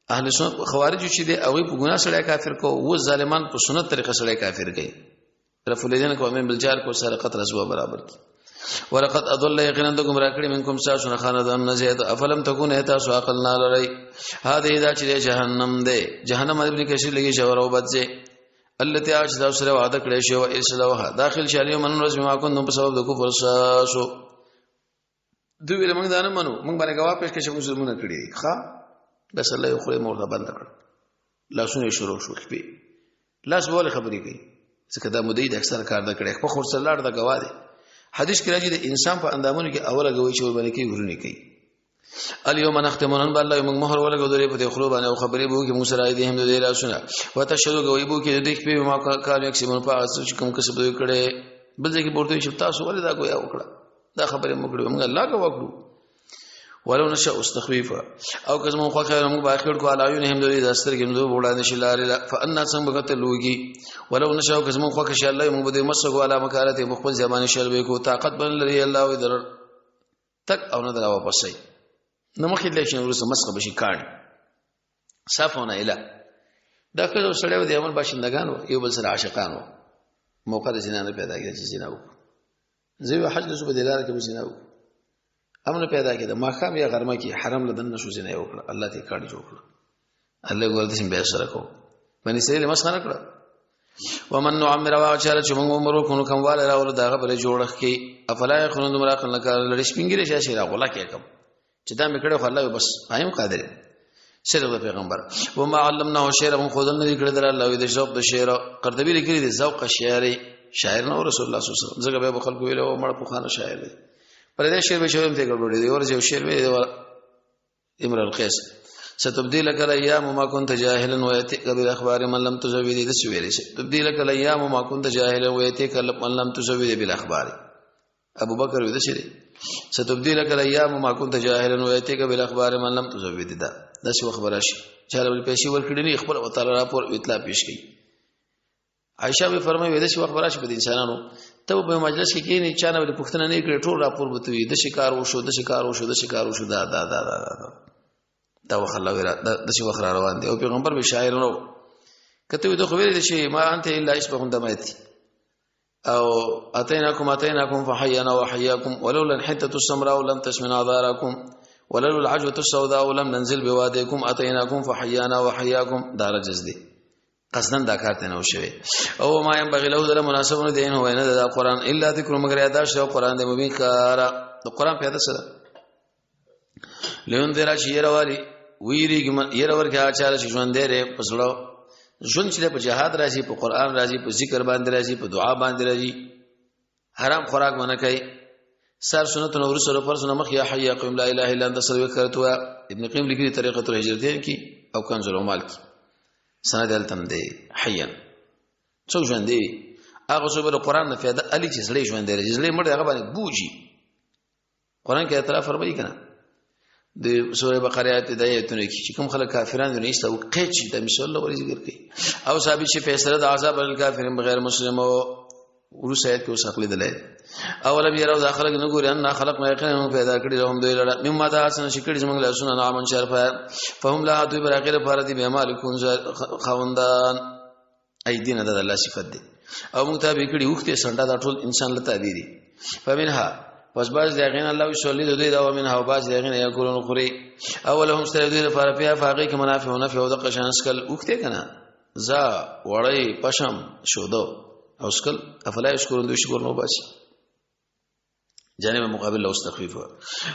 A: اهل سنت خوارج چې دی هغه په ګناه سره کافر کو و ظالمان په سنت طریقه سره کافر کوي. رفع الیدین کو امین بالجار کو سره قطر اسوا برابر کی. ولقد اضل یقینا د گمراه کړي منکم ساسو نه خاندان نه زیات افلم تکون تاسو عقل نه لري. هذه دا چې جهنم ده، جهنم ابن کثیر لګي شور او بدزه التي اج دا سره وعده کړی شو اسلوها داخل شالیو من ورځ ما کوم په سبب د کفر ساسو. دوی ویل موږ دا نه منو، موږ باندې گواه پیش کړي چې موږ ظلمونه کړي دي. ښا بس الله یو خو مور ته بند کړ، لاسونه شروع شو خپې لاس بوله خبرې کوي ځکه دا مدعي د اکثر کار نه کړي، خو خور سره لاړ دا گواه دی. حدیث کې راځي د انسان په اندامونو کې اوله گواهی چې ور باندې کوي ورونه کوي. اليوم نختم نن بالله موږ مهر ولګو درې په دې خلو باندې او خبرې بو کې موږ سره دې هم دې لاسونه وتشهد گواهی بو کې دې په ما کار یک سیمون په اساس چې کوم کسب دوی کړي. بل ځای کې پورته چې تاسو ولې دا گویا وکړه، دا خبرې موږ کړې، موږ الله کو وکړو. ولو نشاء استخفیف او که زمون خوښه موږ به اخر کو علاوه هم دوی د سترګې موږ وړاندې شي لارې فانا څنګه قتلوږي. ولو نشاء که زمون خوښه شي الله موږ به مسغو علی مکارته مخبل زمانه شل به کو طاقت بن لري الله وي در تک او نه در واپس شي نو مخې لې شي ورسره مسخ بشي کاڼي صفونه اله. دا کله سړی د یمن باشندگان وو، یو بل سره عاشقان وو، موقع د زنا نه پیدا کېده چې زنا وکړو. زه یو حج د په دلار کې به زنا وکړو، امن پیدا کېده ماښام یا غرمه کې حرم لدن نشو زنا یې وکړه، الله ته کاڼي جوړ کړ، الله ګور دې بیا سره کو باندې سره مسخ نه کړه. ومن نعمر واچاله چې موږ عمر وکړو کوم واله راول داغه بل جوړخ کې افلا یخنون دمر عقل نه کار لري سپینګری شي شي راغلا کې کوم چې دا مې کړو خو الله بس قائم قادر سره د پیغمبر. وما علمناه شعر هم خود نه کړی در الله د ذوق د شعر. قرطبي لیکلی دی ذوق شعر شاعر نه رسول الله صلی الله علیه وسلم ځکه به خلکو ویل او مړ په خانه شاعر دی پر دې شعر به شوم ته ګډوډ دی ورځ یو شعر وی امر القیس ستبدي لك الايام ما كنت جاهلا وياتيك بالاخبار من لم تزود دي سویل شي تبدي لك الايام ما كنت جاهلا وياتيك من لم تزود بالاخبار. ابو بکر وی دشری ستبدي لك الايام ما كنت جاهلا وياتيك بالاخبار من لم تزود دا دا شو خبره شي چې له پیسې ورکړي نه خپل وتعالى راپور اطلاع پیش کړي. عائشہ به فرمایي وې د شي وخت راشي په انسانانو ته په مجلس کې کینې چا نه ول پښتنه نه کړې ټول راپور به توي د شکار وشو د شکار وشو د شکار وشو دا دا دا دا دا. دا وخت الله ویرا د څه وخت را روان دی او پیغمبر به شاعر نو کته وي د خو ویل شي ما انت الا اسبهم دمایت او اتیناکم اتیناکم فحینا وحیاکم ولولا الحته السمراء لم تسمن عذارکم ولولا العجوه السوداء لم ننزل بوادیکم اتیناکم فحیانا وحیاکم دا رجز دی قصدن دا کار ته نه وشوي او ما ينبغي له در مناسب نه دین هو نه دا قران الا ذکر مگر یاد شو قران د مبین کار د قران پیدا سره لیون درا چې يروالی ویریږي ير ورکه اچار چې ژوند دی پسړو ژوند چې په جهاد راځي، په قران راځي، په ذکر باندې راځي، په دعا باندې راځي، حرام خوراک ونه کوي، سر سنت نور سره پر سنت مخ یا حی یا قیوم لا اله الا انت سره وکړتو. ابن قیم لیکلي طریقه الهجرتین کې او کنز العمال کې سند التم دی. حیا څوک ژوند دی هغه څوک د قران نه فایده علی چې زړه ژوند دی، زړه مړ هغه باندې بوجي. قران کې اعتراف فرمایي کنه د سوره بقره آیت د آیتونو کې چې کوم خلک کافران دي نشته او قید شي د مثال له ورې ذکر کوي او ثابت شي فیصله د عذاب الکافرین بغیر مسلم او ورسه آیت کې اوس عقل دلایل. او لم يروا ذا خلق نه ګوري ان خلق ما یقینا پیدا کړی لهم دوی لره مما دا اسنه شکړي زمنګ لاسونه نعمن شرفه فهم لا دوی بر اخر پر دي به مالکون خوندان ای دین د الله صفت دی او موږ ته به کړي وخت سنډه دا ټول انسان له تابع دي. فمنها پس باز دی غین الله وسلی د دوی دا ومنها او باز دی غین یا کولون خوري او لهم سره دوی لپاره فیا فاقی کې منافع او نفع او د قشان سکل وخت کنه زا وړی پشم شودو او سکل افلا یشکرون دوی شکر نو باسي. جانب مقابل له تخفیف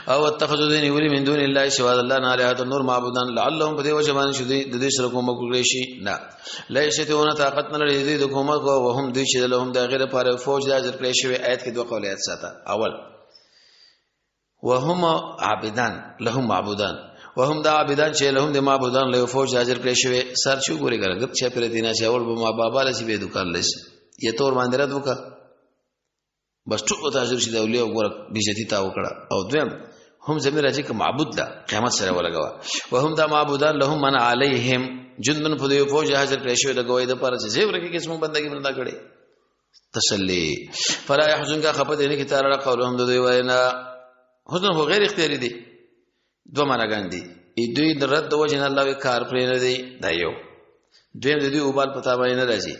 A: او اتخذوا دین ولی من دون الله سوا الله نه له نور معبودان لعلهم په دې وجه باندې چې د دې سره کوم وکړي شي نه لا یشتون طاقت نه لري دې د کوم او هم دوی چې لهم د غیر لپاره فوج د اجر کړی شوی. آیت کې دوه قولیات ساته. اول وهم عابدان لهم معبودان وهم دا عابدان چې لهم د معبودان له فوج اجر کړی شوی. سر شو ګوري ګرګت چې پر دینه چې اول به ما بابا لسی به دکان لسی یې تور باندې رد وکړه بس ټول ته حاضر شي د اولیاء وګوره بیزتی تا وکړه. او دویم هم زمير راځي که معبود لا قیامت سره ولګوا وهم دا معبودان لهم من علیهم جندن په دې فوج حاضر کړی شوی د گواہی د پاره چې زیور کې قسم بندګي بندا کړي تسلی. فلا يحزنك خفت نه کی تعالی قولهم د دوی وینا حزن هو غیر اختیاري دي دوه معنی دي. دوی د رد د وجه نه الله کار پرې نه دی دا یو. دویم د دې وبال پتا باندې نه راځي.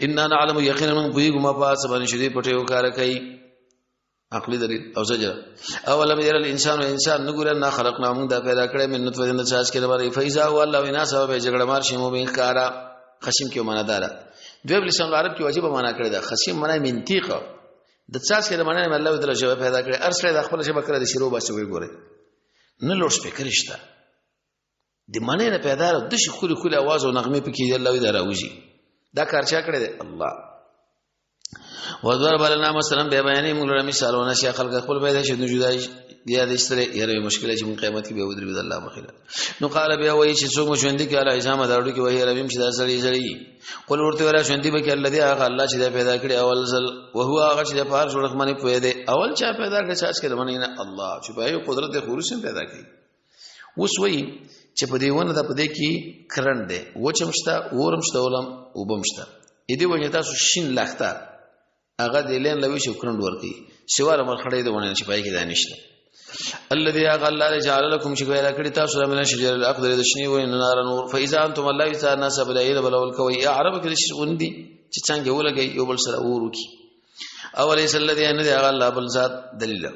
A: ان نعلم یقینا من پویګو ما پاس باندې شدي پټه یو کار کوي عقلی دلیل او زجر. اولم ير الانسان انسان نګور نه خلقنا موږ دا پیدا کړې من نطفه د ساز کې لپاره فیزا هو الله وینا سبب جګړه مار شي مو به کارا خصم کې معنا دار. دوی لسان عرب کې واجب معنا کړی دا خصم معنا منطق د څاس کې د معنا الله تعالی ژبه پیدا کړې ارسله د خپل ژبه کړې د شروع باسي وي ګوره نه لوډ سپیکر شته د معنی نه پیدا د شي خوري خوري आवाज او نغمه پکې الله وی راوځي دا کار چا کړی دی الله. وضرب لنا مثلا به بیانې موږ له مثالونه شي خلک خپل پیدا شي نو جدا یا د استره یره مشکله چې موږ قیامت کې به ودرې د الله مخې نو قال بیا وایي چې څوک ژوند کې الله عظام داړو کې وایي ربیم چې دا سړی سړی قل ورته ولا ژوند به کې الله دی هغه الله چې دا پیدا کړی اول ځل او هو هغه چې د پار جوړښت باندې پوهه دی اول چا پیدا کړی چې کې باندې نه الله چې په یو قدرت د خورسم پیدا کړي. اوس وایي چې په دې ونه د په دې کې کرن دی وچمشته اورمشته ولم وبمشته اې دې وجه تاسو شین لخته هغه د لین لوي شو کرند ورکی سیوار مرخړې دی ونه چې پای کې دانشته الذي اغل جعل لكم چې پیدا کړی تاسو د من شجر الاخضر د شنی ونې نار نور فاذا انتم الله تعالی الناس بل بلول کوي عرب کې شي غوندي چې څنګه ولګي یو بل سره ورو کی او ليس الذي ان دی الله بل ذات دلیل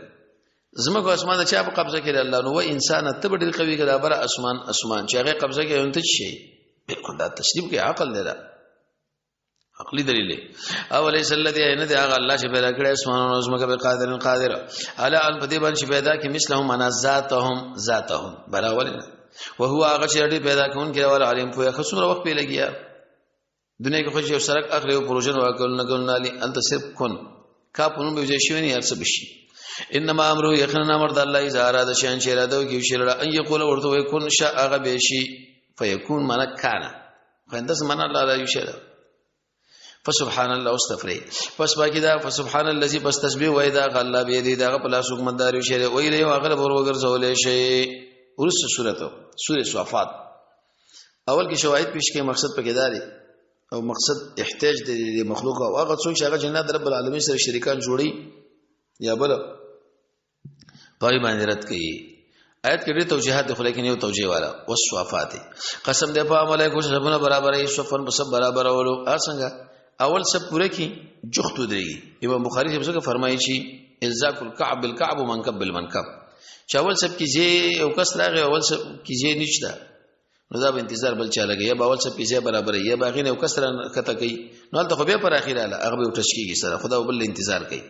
A: زمکه اسمان چا په قبضه کې الله نو و انسان ته ډیر قوي کړه بر اسمان اسمان چې هغه قبضه کې انت شي بالکل دا تسلیم کې عقل دی دا عقلی دلیل او ليس الذي ان دی هغه الله چې پیدا کړی اسمانونو او زمکه به قادر قادر الا ان پدې باندې پیدا کې مثلهم انا ذاتهم ذاتهم برابر نه وهو هغه چې ډېر پیدا کون کې ول عالم په خصوص وخت په لګیا دنیا کې خو یو سرک اخلي او پروژه نو کول نه کول نه لري انت صرف کن کا پونو به ځای شوی نه هر څه بشي. انما امره یقینا امر د الله اذا اراد شيئا چې اراده وکړي شي لړه ان یقول ورته وي کن شاء هغه به شي فیکون معنا کان خندس معنا الله لا یشهد فسبحان الله واستغفر پس باقی دا فسبحان الذي پس تسبیح وای دا الله به دې دا په لاس حکومت دار شي وی له اغلب ور وګرځول شي. ورس سورته سوره صافات اول کې شواهد پیش کې مقصد پکې داري او مقصد احتیاج دی د مخلوق او هغه څوک چې هغه جنات رب العالمین سره شریکان جوړي یا بل پای باندې رد کوي. آیت کې ډېر توجیهات دي خو لیکن یو توجیه والا والصافات قسم دې په ملائکه چې سبونه برابرې صفن په سب برابرولو څنګه اول سب پوره کی جخت ودرېږي. امام بخاری صاحب څنګه فرمایي چې الزاق الكعب بالكعب ومنكب بالمنكب، چې اول سب کې زی او کس راغی اول سب کې زی نشته، نو دا به انتظار بل چا لګي، یا به اول سب کې زی برابرې یا باغی نه کس را کته کوي، نو هلته خو بیا پر اخیره له هغه به ټچ کیږي سره خدا بل انتظار کوي.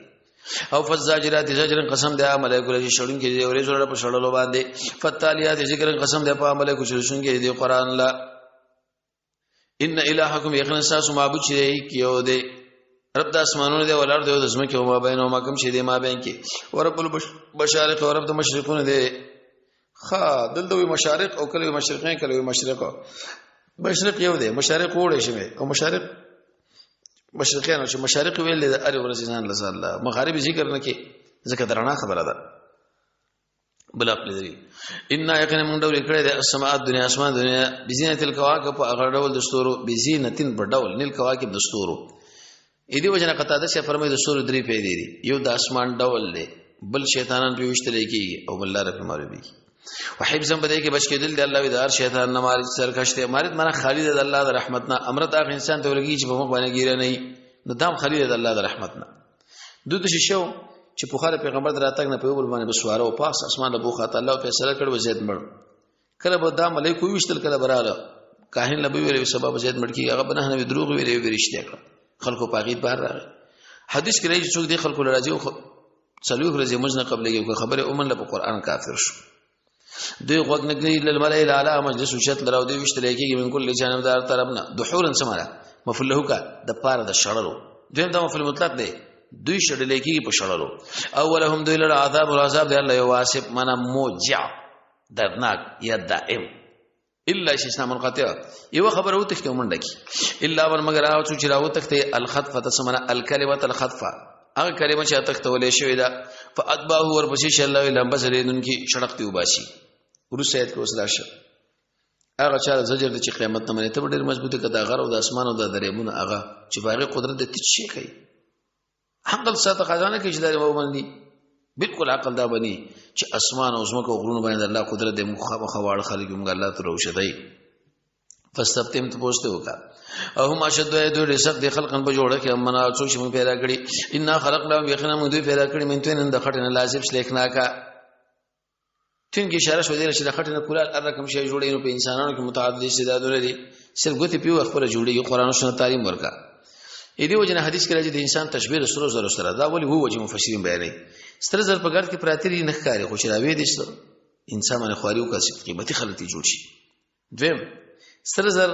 A: او فزاجرات زجر قسم دی ملائکه چې شړون کې دی اورې زړه په شړلو باندې. فتالیات ذکر قسم دی په ملائکه چې شړون کې دی قران لا. ان الہکم یقینا تاسو معبود چې دی کیو دی رب د اسمانونو دی ولر دی د زمکه او ما بین او ما کوم چې دی ما بین کې ورب البشارق او رب د مشرقونو دی. خا دلته وی مشارق او کله مشرقین کله مشرق، مشرق یو دی مشارق وړي شوی او مشارق مشرقین چې مشارق ویل د اره ورځ ځان لزال الله مغارب ذکر نه کې ځکه درنا خبره ده. بل خپل دلیل ان یقینا موږ ډول کړی د السماء دنیا اسمان دنیا بزینت الکواکب په هغه ډول د ستورو بزینتن په ډول نیل کواکب د ستورو. اې دی وجنه قطاده چې فرمایي د ستورو درې پیدې دي، یو د اسمان ډول دی، بل شیطانان په وشتل کېږي او بل لار په معلومي. وحفظا بده کې بچ کېدل دی الله ودار شیطان نه مارج سرکشته مارد معنا خالی د الله د رحمت نه امرت هغه انسان ته ولګي چې په مخ باندې ګیره نه نو دام خالی د الله د رحمت نه دوی د شیشو چې په خاله پیغمبر دراتګ نه په یو بل باندې بسواره او پاس اسمان له بوخه الله فیصله کړ وزید مړ کله به دا ملائکه وشتل کله براله کاهن لبی ویلې سبب زید مړ کی هغه بنه نه دروغ ویلې ورشته کړ خلکو پاغید بهر راغی. حدیث کې راځي څوک دې خلکو لراځي خو څلور ورځې موږ نه قبلېږي خبره اومن له قرآن کافر شو. دوی غوږ نه کوي للملأ الاعلى مجلس شت لراو دوی وشتل کېږي من کل جانب دار طرفنا دحورا سمره مفعول له کا د پاره د شړلو. دویم دا مفعول مطلق دی، دوی شړل کېږي په شړلو. اولهم دوی لره عذاب او عذاب دی الله یو واسب معنا موجع دردناک یا دائم الا استثناء منقطع یو خبره و تخته منډه کی الا من مگر هغه چې راو تخته الخطفه تسمنه الکلمه الخطفه هغه کلمه چې تختولې شوې ده فاتبعه ورپسې شي الله لمبه سره کی شړق دی وباسي. ورسې آیت کې اوس راشه هغه چا زجر چې قیامت نه منې ته ډېر مضبوطه کده غر او د اسمان او د دریبونو هغه چې باغی قدرت د تیت شي کوي عقل ساته خزانه کې چې دا ومني بالکل عقل دا بني چې اسمان او زمکه او غرونو باندې الله قدرت دې مخه مخه واړ خلک موږ الله ته روشدای فاستفتم ته پوښتنه وکا او هم اشد دوی ډېر سخت دي خلقن په جوړه کې امنا څو چې موږ پیدا کړی ان خلقنا یقینا موږ دوی پیدا کړی من تین د خټنه لازم شلیخنا کا تین کې اشاره شو دي چې د خټنه کولال هر رقم شی جوړې نو په انسانانو کې متعدد استعدادونه دي صرف ګوتې پیو خپل جوړېږي قرآن او سنت تعلیم ورکا. اې دی وجنه حدیث کې راځي د انسان تشبیه سره زر سره دا ولی وو وجه مفسرین بیانوي ستر زر په ګرد کې پراته دي نه ښکاري خو چې راوي دي انسان باندې خواري وکړي چې قیمتي خلک جوړ شي. دویم ستر زر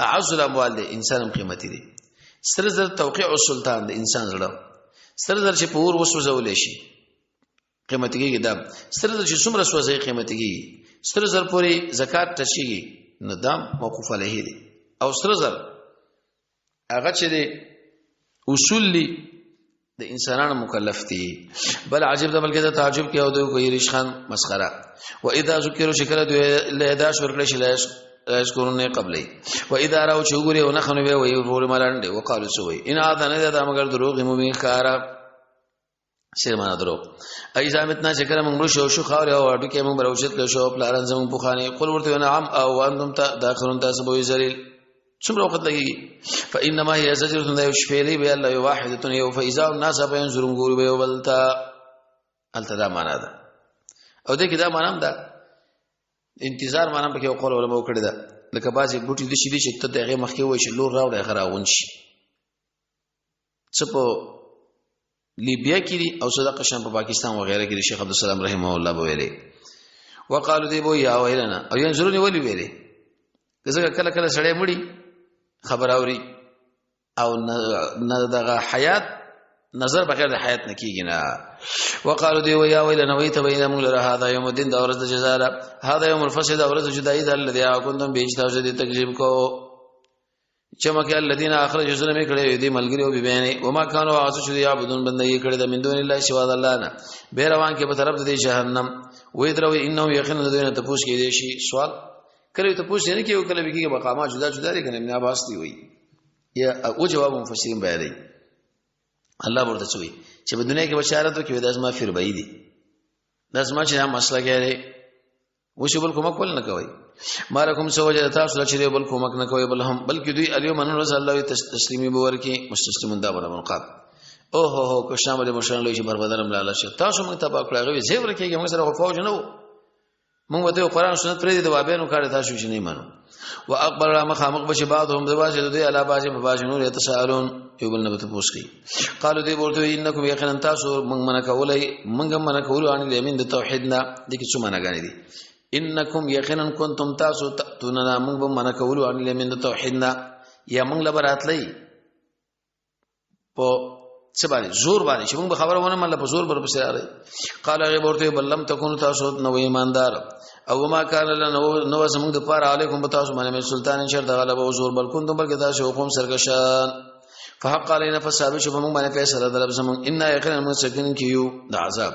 A: اعز الاموال دی انسان هم قیمتي دی. ستر زر توقیع السلطان دی انسان زړه ستر زر چې په اور وسوځول شي قیمتي کېږي. دا ستر زر چې څومره سوځي قیمتي کېږي. ستر زر پورې زکات ټچېږي نو دا موقوف علیه دی. او ستر زر هغه چې دی اصول دی د انسانانو مکلف دي. بل عجب ده بلکې د تعجب کې او د کوی رشخان مسخره. و اذا ذکروا شکر دوی له دا شور کړی شي لا یذکرون نه قبلې و اذا راو چې وګوري او نه خنو به وي ور ملنډ وقالو سوی ان هذا نه دا مگر دروغ مبین خارا سیر معنا درو ایزا متنا چې کله موږ شو شو خاور او اډو کې موږ بروشت له شو پلارن زموږ پوخانه قل ورته نعم او انتم داخلون تاسو به ذلیل څومره وخت لګي. فانما هي زجرة لا يشفي به الله واحده یو فاذا الناس فينظرون ګوري به بلتا الته دا معنا ده. او دې کې دا معنا هم ده انتظار معنا پکې قول علماء کړی ده لکه بعضې بوټي دي چې ته د هغې مخکې وایي چې لور راوړی هغه راغونډ شي څه په لیبیا کې دي او څه د قشان په پاکستان وغیرہ کې دي. شیخ عبد السلام رحمه الله به ویلي وقالو دی بو یا ویلنا او ينظرون ولي ویلي ځکه کله کله سړی مړي خبر اوري او نه دغه حیات نظر بغیر د حیات نه کیږي نه. وقالو دی ویا ویلنا وی ته وینا موږ لره هذا یوم الدین دا ورځ د جزا ده هذا یوم الفصل دا ورځ جدای ده الذي كنتم به تاسو دې تکذیب کو چمکه الذين اخرجوا ظلم کړي دي ملګری او بیبینه وما كانوا عاصوا چې يعبدون بندگی کړي د من دون الله سوا د الله نه به روان کې په طرف د جهنم وې درو انه یقینا دین ته پوښ کې دي شي سوال کله ته پوښ نه کیو کله به کې مقامات جدا جدا لري کنه ابن عباس دی وی یا او جواب مفسرین بیانوي الله ورته چوي چې په دنیا کې بشارت وکړي د ازما فیر بای دي. دا زما چې مسله کې اوس بل کومک ول نه کوي مالکم سوجه تاسو چې بل کومک نه کوي بل هم بلکې دوی الیوم نن ورځ الله تسلیمي باور کې مستسلمون دا بل منقاب او هو هو کوشنه باندې مشران لوي چې بربادرم لاله شه تاسو موږ ته پکړه غوي زیور کېږي، موږ سره فوج نه وو، موږ به قرآن سنت پرې د وابینو کار تاسو چې نه منو. واقبل را مخامخ بشي بعضهم د باز د دوی علا باز په باز نور يتسالون، یو بل نه به تاسو کوي. قالو دی ورته انکم یقینا تاسو موږ منه کولای، موږ منه کولو ان الیمین د توحید نه د کی څه منه غنی دي. انکم یقینا کنتم تاسو تاتوننا، موږ به منه کولو ان الیمین د توحید نه، یا موږ لبراتلی په څه باندې زور باندې چې موږ به خبره ونه منله، په زور بر پسې راغی. قال هغه ورته بل لم تکون تاسو نو ایماندار او ما کان لنا نو زموږ د پاره علیکم تاسو باندې من سلطان شر د غلبه او زور، بل کنتم بلکې تاسو قوم سرکشان. فحق علينا فثابت شو موږ باندې فیصله درب زمون ان یقینا موږ سکن کیو د عذاب.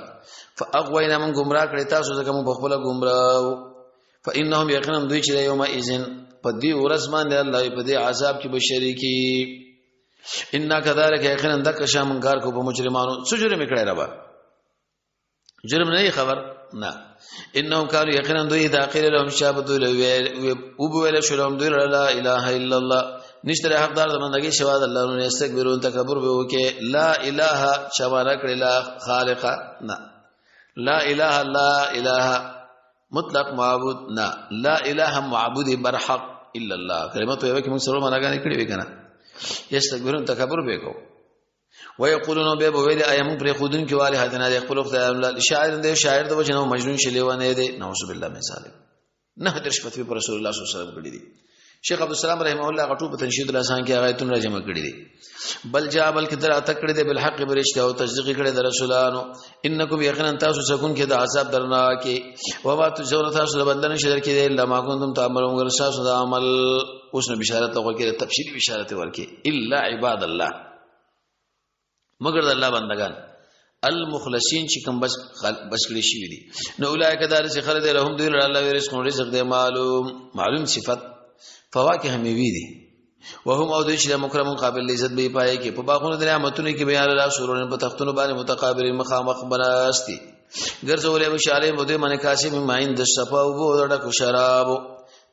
A: فاغوینا من گمراه کړی تاسو ځکه موږ خپل گمراه. فانهم یقینا دوی چې یوم اذن په دې ورځ باندې الله په دې عذاب کې بشریکی. ان کذالک یقینا دک شام کار کو په مجرمانو. څه جرم کړی ربا؟ جرم نه خبر نه. انهم كانوا یقینا دوی داخل لهم شاب دوی او بویل شلهم دوی لا اله الا الله، نشته حقدار د بندګي سوا د الله. نو استكبرون تکبر به وکي. لا اله شوانه کړی لا خالق نه، لا اله لا اله مطلق معبود نه، لا اله معبود برحق الا الله. کلمه ته یو کې موږ سره معناګانې کړې وې کنه. یستكبرون تکبر به کو ويقولون به ویل ایا موږ پر خودن کې والے هدنا د خپل خدای شاعر دی، شاعر د وجنو مجنون شلی ونه دی، نعوذ بالله من ذلک. نه درش فتوی پر رسول الله صلی الله علیه وسلم کړی دي. شیخ عبد السلام رحمه الله غټو په تنشید الاسان کې هغه تون راجمع کړی دي. بل جاء بل کې در اتکړه دي بالحق برشته او تصدیق کړي د رسولانو. انکم یقینا تاسو سکون کې د عذاب درنا کې و ما تجزون تاسو د بدل نشي درکې الا ما کنتم تعملون غیر تاسو د عمل. اوس نو بشارت لغو کې تفصیلی بشارت ورکې الا عباد الله، مگر د الله بندگان المخلصین چې کوم بس بس کړی شي دي. نو اولایک دار چې خلد لهم دوی الله رزق، رزق دی معلوم، معلوم صفت فواکه میوي دي. وهم او دوی چې مکرم قابل عزت به پای کې په باغونو د نعمتونو کې بیان الله سورونه په تختونو باندې متقابلین مخامخ بناستي ګرځولې به شاله مده من کاسي ماین د صفا او بو ډکو شراب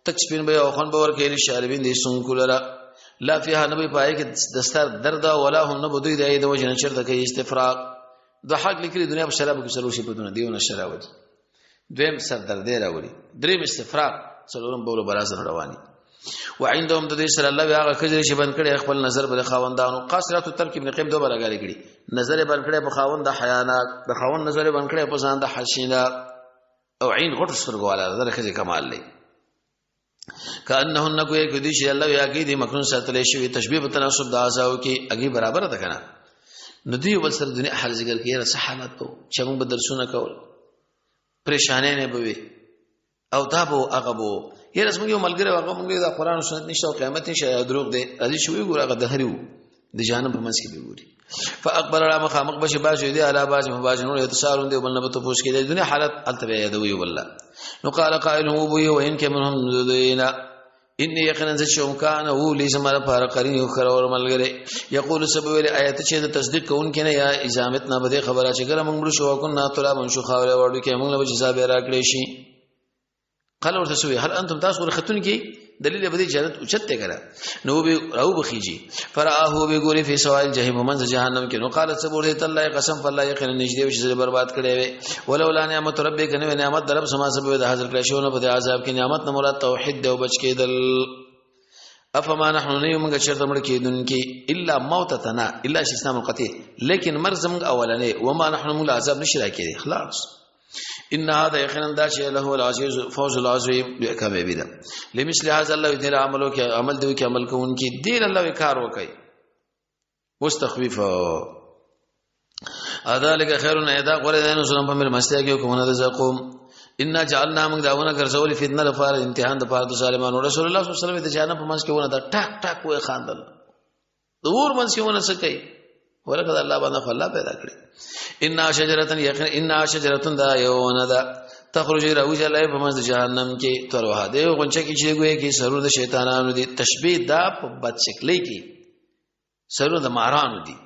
A: تک سپین به او خن باور کې شاربین دي سنکولرا لا فيها نبی پای کې دستار درد ولا هم نبو دوی د وجه نه چرته کوي استفراق. د حق لیکلي دنیا په شراب کې څلور صفاتونه دیونه شراب دي، دویم سر درد راوړي، دریم استفراق، څلورم بول براز رواني. وعندهم د دې سره الله هغه خجر چې بند کړي خپل نظر بل خاوندانو. قاصرات الترک ابن قیم دوه راغلي کړي، نظر بند کړي په خاوند د حیانا، د خاوند نظر بند کړي په ځان د حسینا او عین غټ سترګو والا د خجر کمال لري. کانهن کو یک دی چې الله یا کې دي مکنون ساتلې شوی تشبیه په تناسب د اعضاء کې اګي برابر ده کنه. نو دی بل سره دنیا حال ذکر کې را حالت ته چې موږ به درسونه کول پریشانې نه بوي او دا به هغه بو یره زموږ یو ملګری هغه موږ دا قرآن او سنت نشته او قیامت نشته دروغ دی ازي شوی ګور هغه دهریو د جهنم په منځ کې به ګوري. فاقبل را مخامخ بشي باز دی علا باز مباز نور يتسالون دی بل نه ته پوښ کې د دنیا حالت الته بیا یادوي والله. نو قال قائل هو بو وان کې منهم دینا ان یقینا چې کان هو لیس مر پر قرین یو خرور ملګری یقول سبب ویل آیت چې د تصدیق کوون کې نه یا ازامت نه بده خبره چې کله موږ شو کو نه طلب شو خاوره وړو کې موږ له جزا به راکړې شي. قال ورته سوی هل انتم تاسو ورختون کې دلیل به دې جنت اوچت ته کړه نو به راو بخیږي فراه به ګوري فی سوال جهنم من جهنم کې. نو قال صبر دې الله قسم فالله یقینا نږدې چې برباد کړي وي ولولا نعمت ربک نو نعمت درب سما سبب د حاضر کړي شو نه په عذاب کې. نعمت نه مراد توحید دی او بچ کېدل. افما نحن نه موږ چرته مړ کېدونکي الا موتتنا الا استثناء منقطع، لیکن مرض موږ اولنې وما نحن موږ عذاب نشي راکېږي خلاص. ان هذا یقینا دا چې له العزیز فوز العظیم به کامیابی ده. لمثل هذا الله دې عملو کې عمل دی کې عمل کوونکی دې الله کار وکي. اوس تخویف اذالک خیر اذا غره دین سلام په مل مسته کې کومه د زقوم. ان جعلنا من داونه ګرځول فتنه لپاره امتحان د پاره د ظالمانو. رسول الله صلی الله علیه وسلم د جهنم په منځ کې ونه دا ټاک ټاک وې خاندل د اور منځ کې ونه څه کوي ولکه الله باندې خو الله پیدا کړی. ان شجرتن یقین ان شجرتن دا یو ونه ده تخرج راوځي الله په منځ جهنم کې تروه دی غونچه کې چې ګوي کې سرور د شیطانانو دي. تشبیه دا په بد شکلې کې سرور د مارانو دي.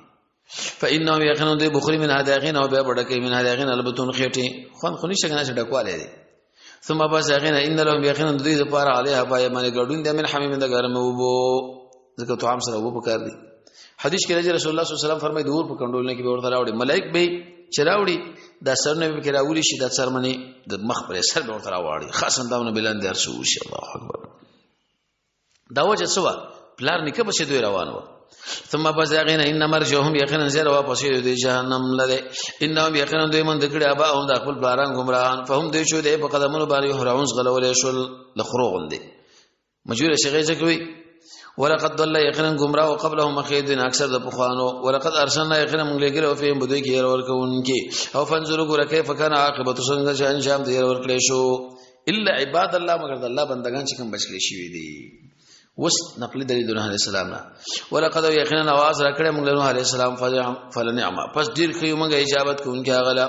A: فانه یقینا دوی بخری من هداغین او بیا بډکې من هداغین البتون خېټه خون خو نشته کنه چې ډکواله دي. ثم بس یقینا ان لهم یقینا دوی د پاره علیها پای باندې ګډون دي من حمیم د ګرم وبو، ځکه طعام سره وبو پکار دي. حدیث کې راځي رسول الله صلی الله علیه وسلم فرمایي د اور په کنډول نه کې به ورته راوړي ملائک به چې راوړي دا سرونه به کې راوړي شي، دا څرمنې د مخ پر سر به ورته راوړي، خاصا داونه بلند درس وشي. الله اکبر. دا وجه سوا پلار نکه پسې دوی روان و. ثم پس یقینا ان مرجعهم یقینا زیر واپس دی جهنم لده. انهم یقینا دوی من دکړه ابا هم د خپل پلاران گمراهان، فهم دوی شو دی په قدمونو باندې هراون غلول شول لخرو غوندي مجبور شي ځکوي. ولقد ضل یقینا گمراه قبلهم مخیدین اکثر د پخوانو. ولقد ارسلنا یقینا موږ لګره فیهم بدوی کې ورکوونکي او فنظروا ګره کیف کان عاقبت څنګه چې انجام دی ورکړې شو. الا عباد الله مگر د الله بندگان چې کوم بچ کړي شوی دي. وس نقلی دلیل نوح علیہ السلام نه. ولقد یقینا आवाज راکړې موږ نوح علیہ السلام فلنعم پس ډیر خو موږ اجابت کوونکی غلا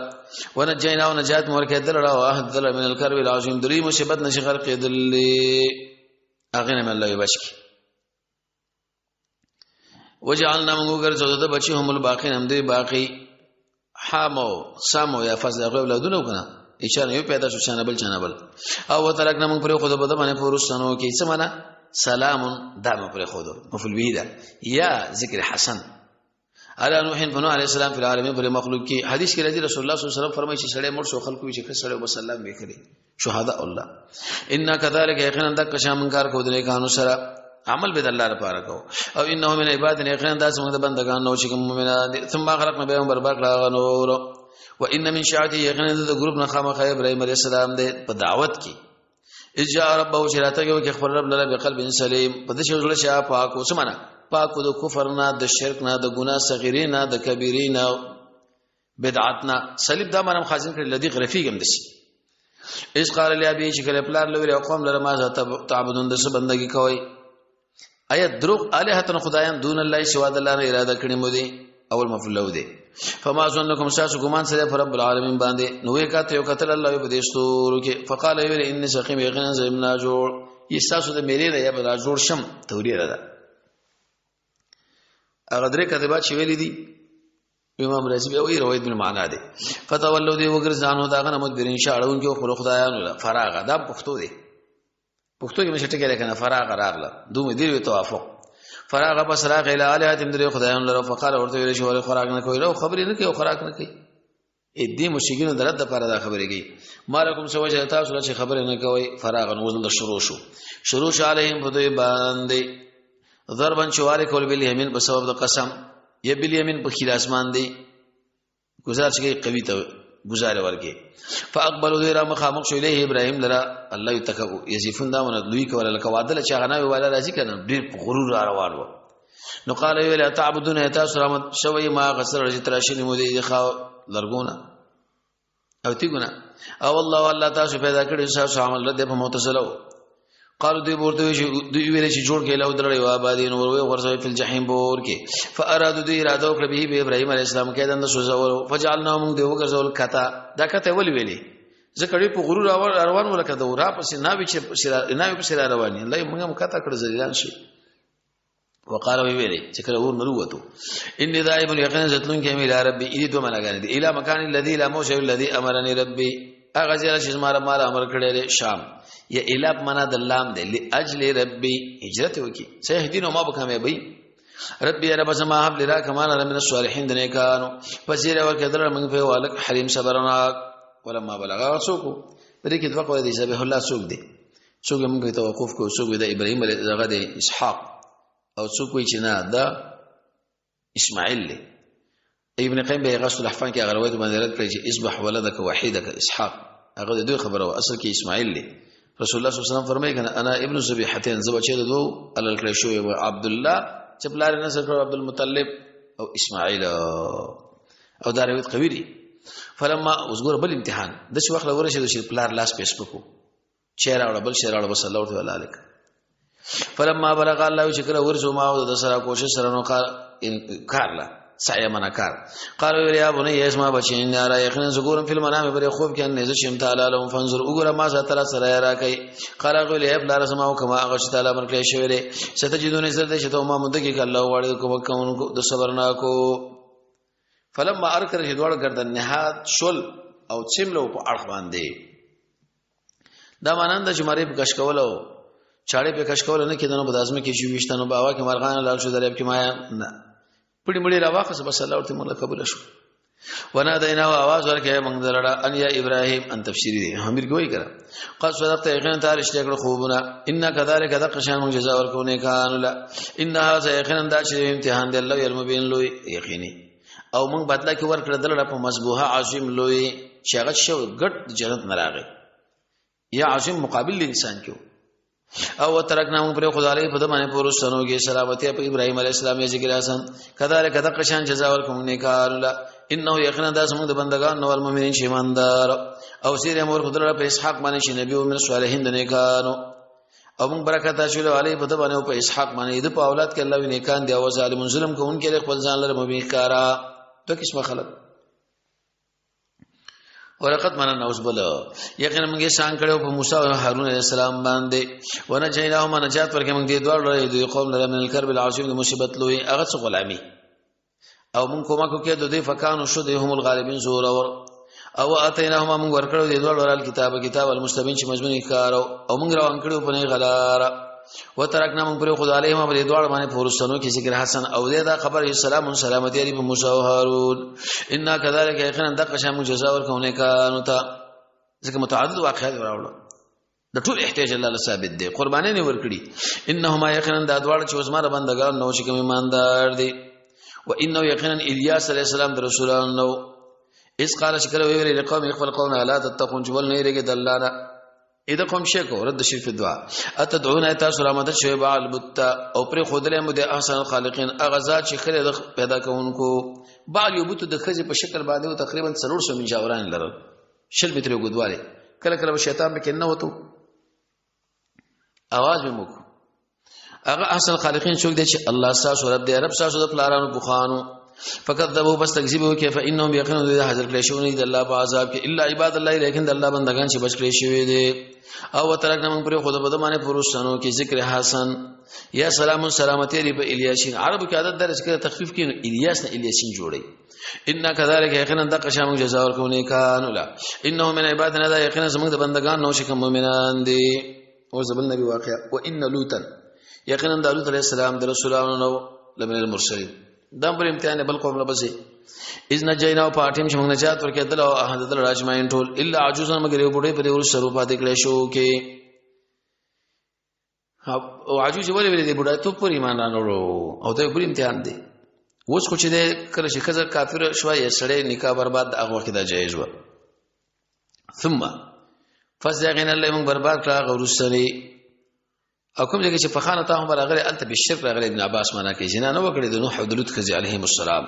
A: ونجینا ونجات مور کې دل را واحد دل من الكرب العظیم دری مصیبت نشي غرق دل اغه نه الله بچ کی. وجعلنا موږ ګرځو د بچي هم الباقین هم دی باقی حامو سامو یا فضل هغه اولادونه کنه اشاره یو پیدا شو چانه بل چانه بل او وترکنا موږ پر خود بده باندې پورستانو کې څه معنا سلام دا موږ پر خود مفعول به ده یا ذکر حسن علی نوح فنوح علیہ السلام فی العالمین پر مخلوق کې. حدیث کې راځي رسول الله صلی الله علیه وسلم فرمایي چې سړی مړ شو خلکو چې سړی وسلم وکړي شهدا الله. ان كذلك یقینا دک شام کار کو درې کانو سره عمل به د الله لپاره کو او انه من عبادنا یقینا داس موږ د بندگان نو چې کوم مؤمنان دي. ثم غرقنا بهم برباد کړه نور. وان من شعته یقینا د ګروپ نه خامخ ابراهیم علیه السلام دی په دعوت کې. اجا ربه چې راته کې خپل رب لره بقلب سلیم په دې شی زړه چې پاک اوس معنا پاک د کفر نه د شرک نه د ګناه صغیری نه د کبیری نه بدعت نه سلیب دا منم خازن کړي لدی غرفیګم دسی. اس قال لی ابي چې کله پلار لوري او قوم لره ما تعبدون د څه بندگی کوي. آیا دروغ الہتن خدایان دون الله سوا د الله نه اراده کړی مو دي اول مفعول له دی. فما ظنکم ساس ګمان سره پر رب العالمین باندې نو یې کاته یو قتل الله په دې ستورو کې. فقال ویل ان سقیم یقینا زمنا جوړ یې تاسو د میرې نه یا بلا جوړ شم توریه ده. هغه درې کتابات چې ویلي دي امام رازی بیا وی روایت بن معنا دی. فتولوا دی وګرځانو داغه نه مدبرین شاړون کې خپل خدایانو له فراغ دا پښتو دی پښتو کې مشه ټکی لکنه فراغ راغله دومره دی توافق فراغ بس راغ اله الهاتم درې خدایانو لره. فقال ورته ویل شو ولې خوراک نه کوي لو خبرې نه کوي خوراک نه کوي ا دې مشکینو درد لپاره دا خبرې کوي مالکم سوجه تاسو چې خبرې نه کوي. فراغ نو شروع شو شروع شو علیهم په دوی باندې ضربا شوار کول بل یمین په سبب د قسم یا بل یمین په خیل اسمان دی گزار چې قوی ته گزار ورکه. فاقبلوا دوی را مخامخ شو الیه ابراهیم لرا الله یتکو یزفون دا من لوی کوله لکه وعده چې غنا وی والا راځي کنه ډیر په غرور را روان و. نو قال ویل تعبدون تاسو رحمت شوی ما غسر چې تراشنی مو دی خا لرګونه او تیګونه او الله والله تاسو پیدا کړی تاسو عمل رد په متصلو. قالوا دوی ورته دوی ویل چې جوړ کړي له درې و آبادین ور وی ورسوي په جهنم بور کې. فارادو دوی اراده وکړه به ابراهیم علیه السلام کې دند سوزول فجعلنا موږ دی وګرځول کته دا کته ولي ویلي ځکه ډېر په غرور روان ولکه د ورا پسې ناوی چې ناوی پسې را رواني الله موږ هم کته کړ ذلیلان شي. وقال وی ویلي چې کله ور نروتو ان ذائب یقینا زتلون کې الی ربي اې دوه ملګری دي الی مکان الذي لا موشه الذي امرني ربي هغه ځای چې زما رب مال امر کړی دی شام یا الی معنا د لام دی لاجل ربي هجرت وکي سيهدين ما بکامیابی ربي رب زما هب لرا کمان من الصالحین د نیکانو پسیر ورکدر موږ په والک حلیم صبرنا ولما بلغ څوک په دې کې دوه قول دي ذبیح الله څوک دی څوک موږ توقف کو څوک د ابراهیم دغه د اسحاق او څوک وی چې نه دا اسماعیل دی. ابن قیم به غسل الاحفان کې هغه روایت باندې رد کړی چې اصبح ولدک وحیدک اسحاق هغه د دوی خبره اصل کې اسماعیل دی. رسول الله صلی الله علیه وسلم فرمایي کنه انا ابن ذبیحتین زه بچی د دوو الل کړی شوی و عبد الله چې پلار یې نسب کړ عبد المطلب او اسماعیل او دا روایت قوی دی. فلما اوس ګور بل امتحان د څه وخت ورسېد چې پلار لاس پیس پکو چیرې راوړه بل شی راوړه بس الله ورته ولالک. فلما بلغ الله چې کله ورسو ما او د سره کوشش سره نو کار کار لا سعی منا کار قال ویل یا بني اسما بچین را یقینا زګورم فل منام پر خوب کې ان شم تعالی لهم فانظر وګوره ما ذات تعالی سره را کوي. قال ویل یا بلار سما او کما هغه چې تعالی امر کړی شوی دی ستجدون زرد چې ته ما مونږ کې الله واړی کوم کوم د صبر نه کو. فلما ارکر چې دواړه گردن نهاد شول او چملو په اړخ باندې. دا مانند چې مری په کش کولو چاړې په کش کولو نه کېدنو په دازمه کې چې وشتنو باوا کې مرغان لال شو دریاب کې مایا نه پړي مړي را واخص، بس الله ورته موږ قبول شو. ونا دینا आवाज ورکه موږ دلړه ان یا ابراهیم ان تفسیری دی امیر کوي کړه. قد صدقت، یقینا تارش کړه خوبونه. ان كذلك دقشان موږ جزاء ورکونه کان لا ان هذا یقینا دا چې امتحان دی الله المبین لوی یقیني، او موږ بدلا کې ورکړه دلړه په مذبوحه عظیم لوی چې هغه شو ګټ جنت نه راغی یا عظیم مقابل انسان کې. او ترکنا موږ پر خدای په دمانه پورستانو کې سلامتی په ابراهیم علی السلام ذکر حسن. کذالک دقشان جزاء ورکوم نیکان لا انه یقینا دا زموږ د بندگان نو المؤمنین چې ایماندار. او سیر مور خدای په اسحاق باندې چې نبی او من صالحین د نیکانو، او موږ برکت اچولو علی په دمانه او په اسحاق باندې د په اولاد کې الله نیکان دی او ظالم ظلم کوونکې خپل ځان لره مبین کارا. دوه قسمه خلک. ورقت منن اوس بل یقینا موږ شان کړو په موسی او هارون علیه السلام باندې. ونه جیناهما نجات ورکه موږ دې دوه لري د قوم لره من الکرب العظیم د مصیبت لوی هغه څه غلامی، او موږ کومه کو کې د دې فکانو شو د هم الغالبین زور او اتیناهما موږ ورکړو دې دوه لره کتاب کتاب المستبین چې مضمون کارو، او موږ روان کړو په نه غلاره. وترکنا من پر خدای علیه ما په دواړو باندې پورستانو کې ذکر حسن. او دې دا خبر سلام سلامتی علی په موسی او هارون. ان كذلك یقینا دغه شان جزاء ورکونه کانو ته، ځکه متعدد واقعات راوړل د ټول احتیاج الله له ثابت دی قرباني نه ورکړي. انهما یقینا دا دواړه چې وزمار بندگان نو چې کوم ایماندار دي. و انه یقینا الیاس علیہ السلام د رسولانو نو اس قال شکر ویل لقوم خپل قوم لا تتقون چې ول نه یریږي د الله نه اې د قوم شیکو رد شي په دعا اتدعون تاسو را مدد شوی بعل بت او پر خودلې مو د احسن الخالقین اغزا چې خله د پیدا کوونکو. بعل یو بت د خزې په شکل باندې او تقریبا 300 منجاوران لرل شل متر وګدواله. کله کله شیطان به کنه وته आवाज به موک. هغه احسن خالقین څوک دی چې الله تاسو رب دی رب تاسو د پلارانو بوخانو. فکذبوا بس تکذیب وکړي فانهم یقینا دوی حاضر کړي شو نه د الله په عذاب کې الا عباد الله لیکن د الله بندگان چې بچ کړي شوی دي. او ترکنا من پر خود په دمانه پرستانو کې ذکر حسن یا سلام سلامتی دی په الیاسین. عربو کې عادت درس کې تخفیف کې الیاس نه الیاسین جوړي. ان كذلك یقینا دغه شان جزاء ورکونه کانو لا انه من عبادنا دا یقینا زموږ د بندگان نو چې کوم مؤمنان دي. او زبل نبی واقعا وان لوطا یقینا د لوط علیہ السلام د رسولانو نو لمن المرسلین دا پر امتحان بل قوم لبسي اذ نجینا او پاټیم چې موږ نجات ورکړه دل او احد دل راجمعین ټول الا عجوزا مگر یو بډې پر ور سره پاتې کړې شو کې او عجوز ولې ولې دی بډای ته پر ایمان رانوړو او دا بل امتحان دی. اوس خو چې کله چې خزر کافر شوه یا سړی نکاح برباد د هغه وخت دا جایز و. ثم فزغنا الله موږ برباد کړه غورسري او کوم ځای چې فخانه ته هم راغلی الته به شرک راغلی. ابن عباس معنا کوي زنا نه وکړي د نوح او د لوط خزي علیهم السلام،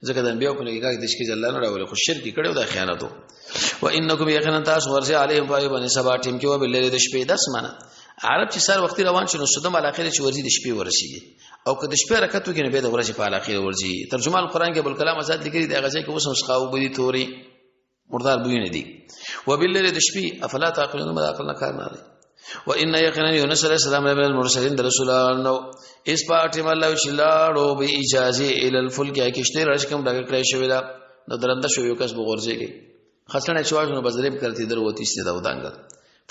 A: ځکه د انبیو په نکاح کې د شرک الله نه راولي خو شرک کړي او د خیانت و. انکم یقینا تاسو ورځي علیهم پای باندې سبا ټیم کې و باللیل د شپې داس معنا عرب چې سر وختي روان شنو صدم علاقه چې ورځي د شپې ورسیږي او که د شپې حرکت وکړي نو به د ورځې په علاقه ورځي. ترجمه القرآن کې بل کلام آزاد لیکلي دی هغه ځای کې اوس هم سخاو بدی توري مردار بوی نه دي. وبالليل د شپې افلا تعقلون ما عقل نه کار نه لري. وان یقینا یونس علیہ السلام له المرسلین د رسولانو اس پاټه مله چې لاړو به اجازه ال الفلک کشته راش کوم دغه کړی شوی دا نو درنده شو یو کس بغورځيږي خڅنه چې واجو نو بزریب کرتی در وتی ست دا ودانګل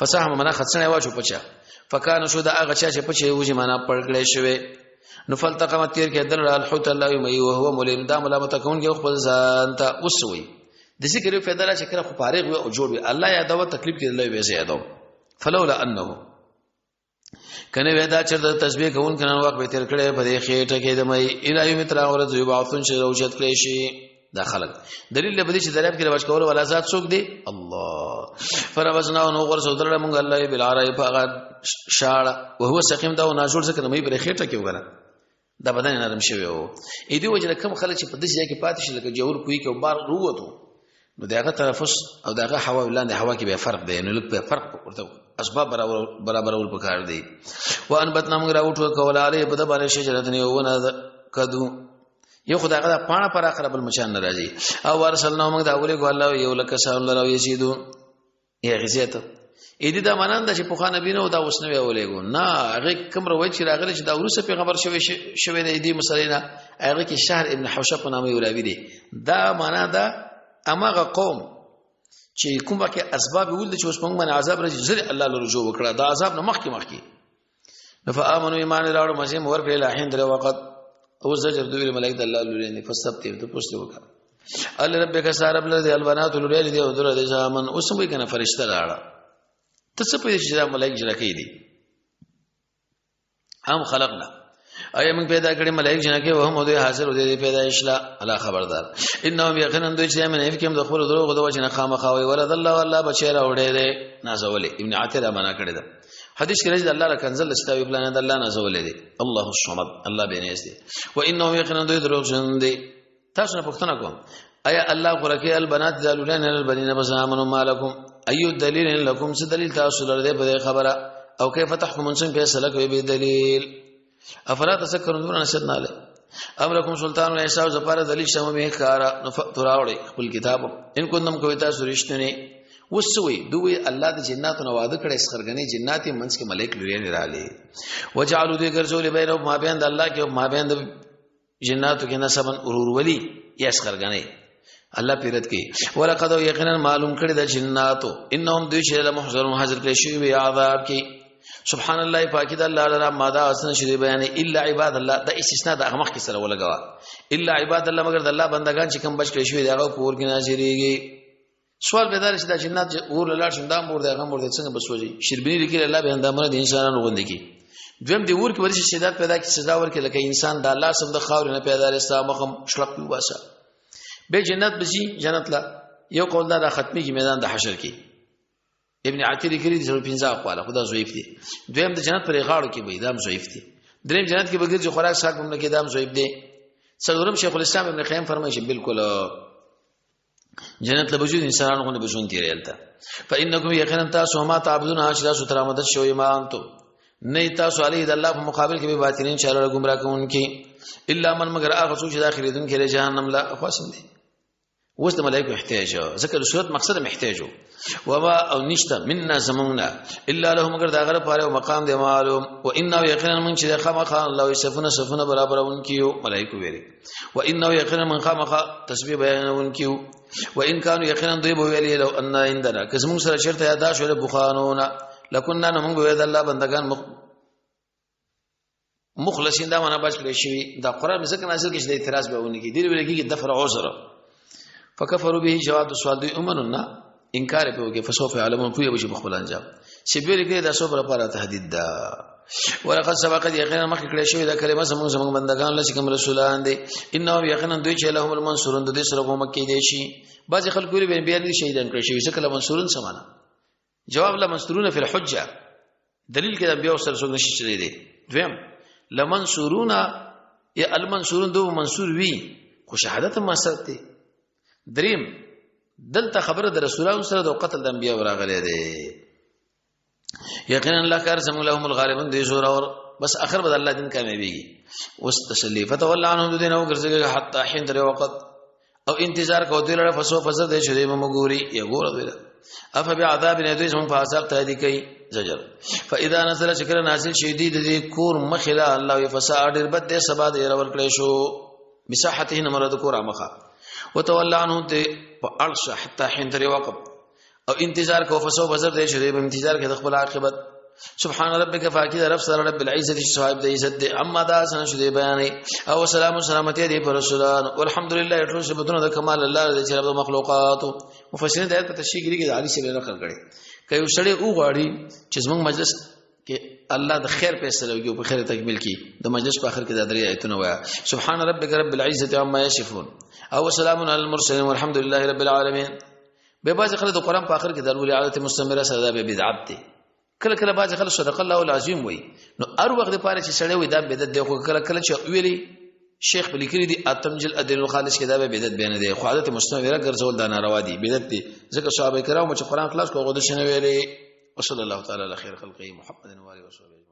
A: فصاح منا خڅنه واجو پچا فکان شو دا هغه چا چې پچې وځي معنا پړ کړی شوی نو فلتقم تیر کې دل الحوت الله یوم وهو ملیم دا ملامت کون کې خپل ځان ته وسوي د ذکر یو فایده چې کله خو فارغ وي او جوړ وي الله یادو تکلیف کې الله وي زیادو. فلولا انه کنه ودا چې د تسبیح کوون کنه وخت به تیر کړي په دې خېټه کې د مې الی یوم تر اورز یبعثون چې روشت کړي شي دا خلق دلیل به دې چې دریاب کې رواج کول ولا ذات څوک دی الله. فربزنا نو غر سودل موږ الله بالعراء فغ شاړه وهو سقیم دا نه جوړ ځکه مې پر خېټه کې وګره دا بدن نرم شوی وو. اې دی وجه کم خلک چې په دې ځای کې پاتې شي لکه جوور کوي کې بار وروته نو دغه تنفس او دغه هوا لاندې هوا کې به فرق دی نو لږ به فرق ورته اسباب برابر برابرول پکار دی. وان بتنا موږ راوټو کول علی په د باندې شجرت نه ونه کدو یو خدای غدا پاڼه پر اخر بل مچان ناراضي او ورسلنا موږ دا ولې کو الله یو لکه سلام لرو یزيدو یا غزیت اې دې دا معنا ده چې پخوا نبی نه او دا اوس نه ولېګو نه. هغه کوم روایت چې راغلی چې دا ورسره پیغمبر شوی شوی دی، دې مسلې نه هغه کې شهر ابن حوشب په نامه یو راوی دی. دا معنا ده امغه قوم چې کوم کې اسباب ول چې اوس موږ باندې عذاب راځي، زر الله له رجوع وکړه دا عذاب نه مخکې مخکې. فآمنوا، ایمان راوړ، مزه مور کړی لاحین در وخت او زجر دوی ملائک د الله لوري نه فسبت ته پوښتنه وکړه ال ربک سارب لذي البنات لوري دي او در دي زامن. اوس مې کنه فرشته راړه ته څه پوهې چې دا ملائک جنکې دي؟ هم خلقنا، ایا موږ پیدا کړی ملائک جنکه وهم دوی حاضر دي پیدایش لا؟ الله خبردار، انهم یقینا دوی چې من افکم د خپل دروغ د وجه نه خامخا وي ولد الله، والله بچی راوړی دی نازولې. ابن عتیه معنا کړی ده، حدیث کې راځي الله را کنزل استاوی پلان د الله نازولې دی. الله الصمد، الله به نه دي. و انهم یقینا دوی دروغ جن دي. تاسو نه پوښتنه کوم، ایا الله غره البنات ذالولین البنین بزامن مالکم ایو دلیل لکم، څه دلیل تاسو لري په خبره؟ او کیف تحکمون، څنګه فیصله کوي به دلیل؟ افلا تذکرون، دون نشد نه له ام لکم سلطان عیسی زپاره دلیل شمه به کارا نفتراوړي خپل کتاب ان کنتم کوي تاسو رښتونی. وسوي دوی الله د جناتو نو وعده کړی، سخرګنی جنات منځ کې ملائک لوري نه رااله. وجعلوا، دوی ګرځولې بین او ما بین د الله کې او ما بین د جناتو کې نسبن ورور ولی یا سخرګنی. الله پیرت کې ولقد یقینا معلوم کړی د جناتو انهم دوی چې له محضرون حاضر کړی شوی وی عذاب کې. سبحان الله، پاکی د الله لرا ما دا اسنه شری بیان الا عباد الله. د استثناء د اغمخ کې سره ولګوا الا عباد الله، مگر د الله بندگان چې کوم بچ کړی شوی دی هغه پور کې نازلېږي. سوال پیدا شي، دا جنات اور لاړ شم دا مور دی هغه مور دی څنګه بسوځي؟ شربینی لیکل الله به اندامونه د انسانانو غوندي کی. دویم دی ور کې ورشي شدت پیدا کی، سزا ورکړي، لکه انسان د الله سم د خاور نه پیدا رستا مخم شلق وباسه به جنت بشي جنت لا. یو قول دا ختمي کی میدان د حشر کې. ابن عتیق لیکلی دی پنځه اقواله، خدا ضعیف دي. دویم د جنت پر غاړو کې به دام ضعیف دي. دریم جنت کې بغیر چې خوراک ساک هم نه کې دام ضعیف دي. څلورم شیخ الاسلام ابن قیم فرمایي چې بالکل جنت له وجود انسانانو غو نه بشون تیریلته. فانکم یقینا تاسو ما تعبدون چې تاسو تر مدد شوی ما انتم نه تاسو علی د الله په مقابل کې به باطلین چاله گمراه کوونکي الا من، مگر هغه څوک چې داخلي دن کې جهنم لا خاصم دي. اوس د ملائکه احتیاج ځکه د صورت مقصد محتاج وما او نشته منا زموننا الا له، مگر دا غره پاره او مقام دی معلوم. و انه یقینا من چې خامخا الله صفونه صفونه برابرون کیو ملائکه ویلي. و انه یقینا من خامخا تسبیح بیانون کیو. و ان كانوا یقینا دوی به ویلي لو ان عندنا، که زموږ سره چرته یادا شول بخانونه لکنا، نو موږ به د الله بندگان مخلصین. دا معنا بچ کړی شوی دا قران ځکه نازل کې چې د اعتراض به ونه کی دی ویل کېږي دفر عذر. فکفروا به، جواب سوال دوی امنون نه انکار په وکي. فسوف يعلمون، پوهه بشي په خپل انجام چې به لري دا سو لپاره تهدید ده. ولقد سبقت یقینا مخکې کړی شوی دا کلمه زموږ بندگان لسی کوم رسولان دي. انهم یقینا دوی چې لهم المنصورون د دې سره کوم کې دي شي. بعض خلک ویلي بیا بیا دي شهیدان کړی شوی ځکه منصورون سمانه. جواب لمنصورون فی الحجه، دلیل کې د بیا سره څوک نشي چلی دي. دویم لمنصورون یا المنصورون دو منصور وی خو شهادت ما سره دی. دریم دلته خبره د رسولانو سره د قتل د انبیا راغلي دي. یقینا الله کار زموږ لهم الغالبون دی زور اور بس اخر بد الله دین کامیابیږي. اوس تسلی فتول عنهم دین او ګرځي حتی حين تر وخت او انتظار کو دوی لره. فسو فزر دې شری مګوري یا ګور دوی اف بعذاب نه دوی زموږ په عذاب ته دي کوي زجر. فاذا نزل شکر نازل شي دې دې کور مخلا الله فسا ډیر بد دې سبا دې ور کړې شو مساحته نه مراد کور مخه. وتولى عنه ته په ارش حتی حين تر وخت او انتظار کو فسو بزر دې شری په انتظار کې د خپل عاقبت. سبحان ربک، فاکی رب سره رب العزت صاحب د عزت دې اما دا سن شو دې بیانې او سلام سلامتی دې پر رسولان والحمدلله. ټول صفاتونه د کمال الله دې چې رب مخلوقات. مفسرین د آیت په تشریح کې د علی سره نقل کړي کيو سړی او غواړي چې زموږ مجلس کې الله د خیر فیصله وکړي او په خیر تکمیل کړي، د مجلس په اخر کې د درې آیتونه وایا سبحان ربک رب العزت عما یصفون او سلام علی المرسلین والحمد لله رب العالمین. به بعض خلک د قران په اخر کې د الولی عادت مستمره سره دا به بدعت دی. کله کله بعض خلک صدق الله العظیم وای، نو هر وخت لپاره چې سړی وای دا بدعت دی، خو کله کله چې ویلي شیخ په لیکلي دي اتم جل ادل الخالص کې دا به بدعت بیان دی، خو عادت مستمره ګرځول دا ناروا دي، بدعت دي، ځکه صحابه کرامو چې قران خلاص کو غوډه شنه ویلي. وصلی الله تعالی علی خیر خلقه محمد و علیه وسلم.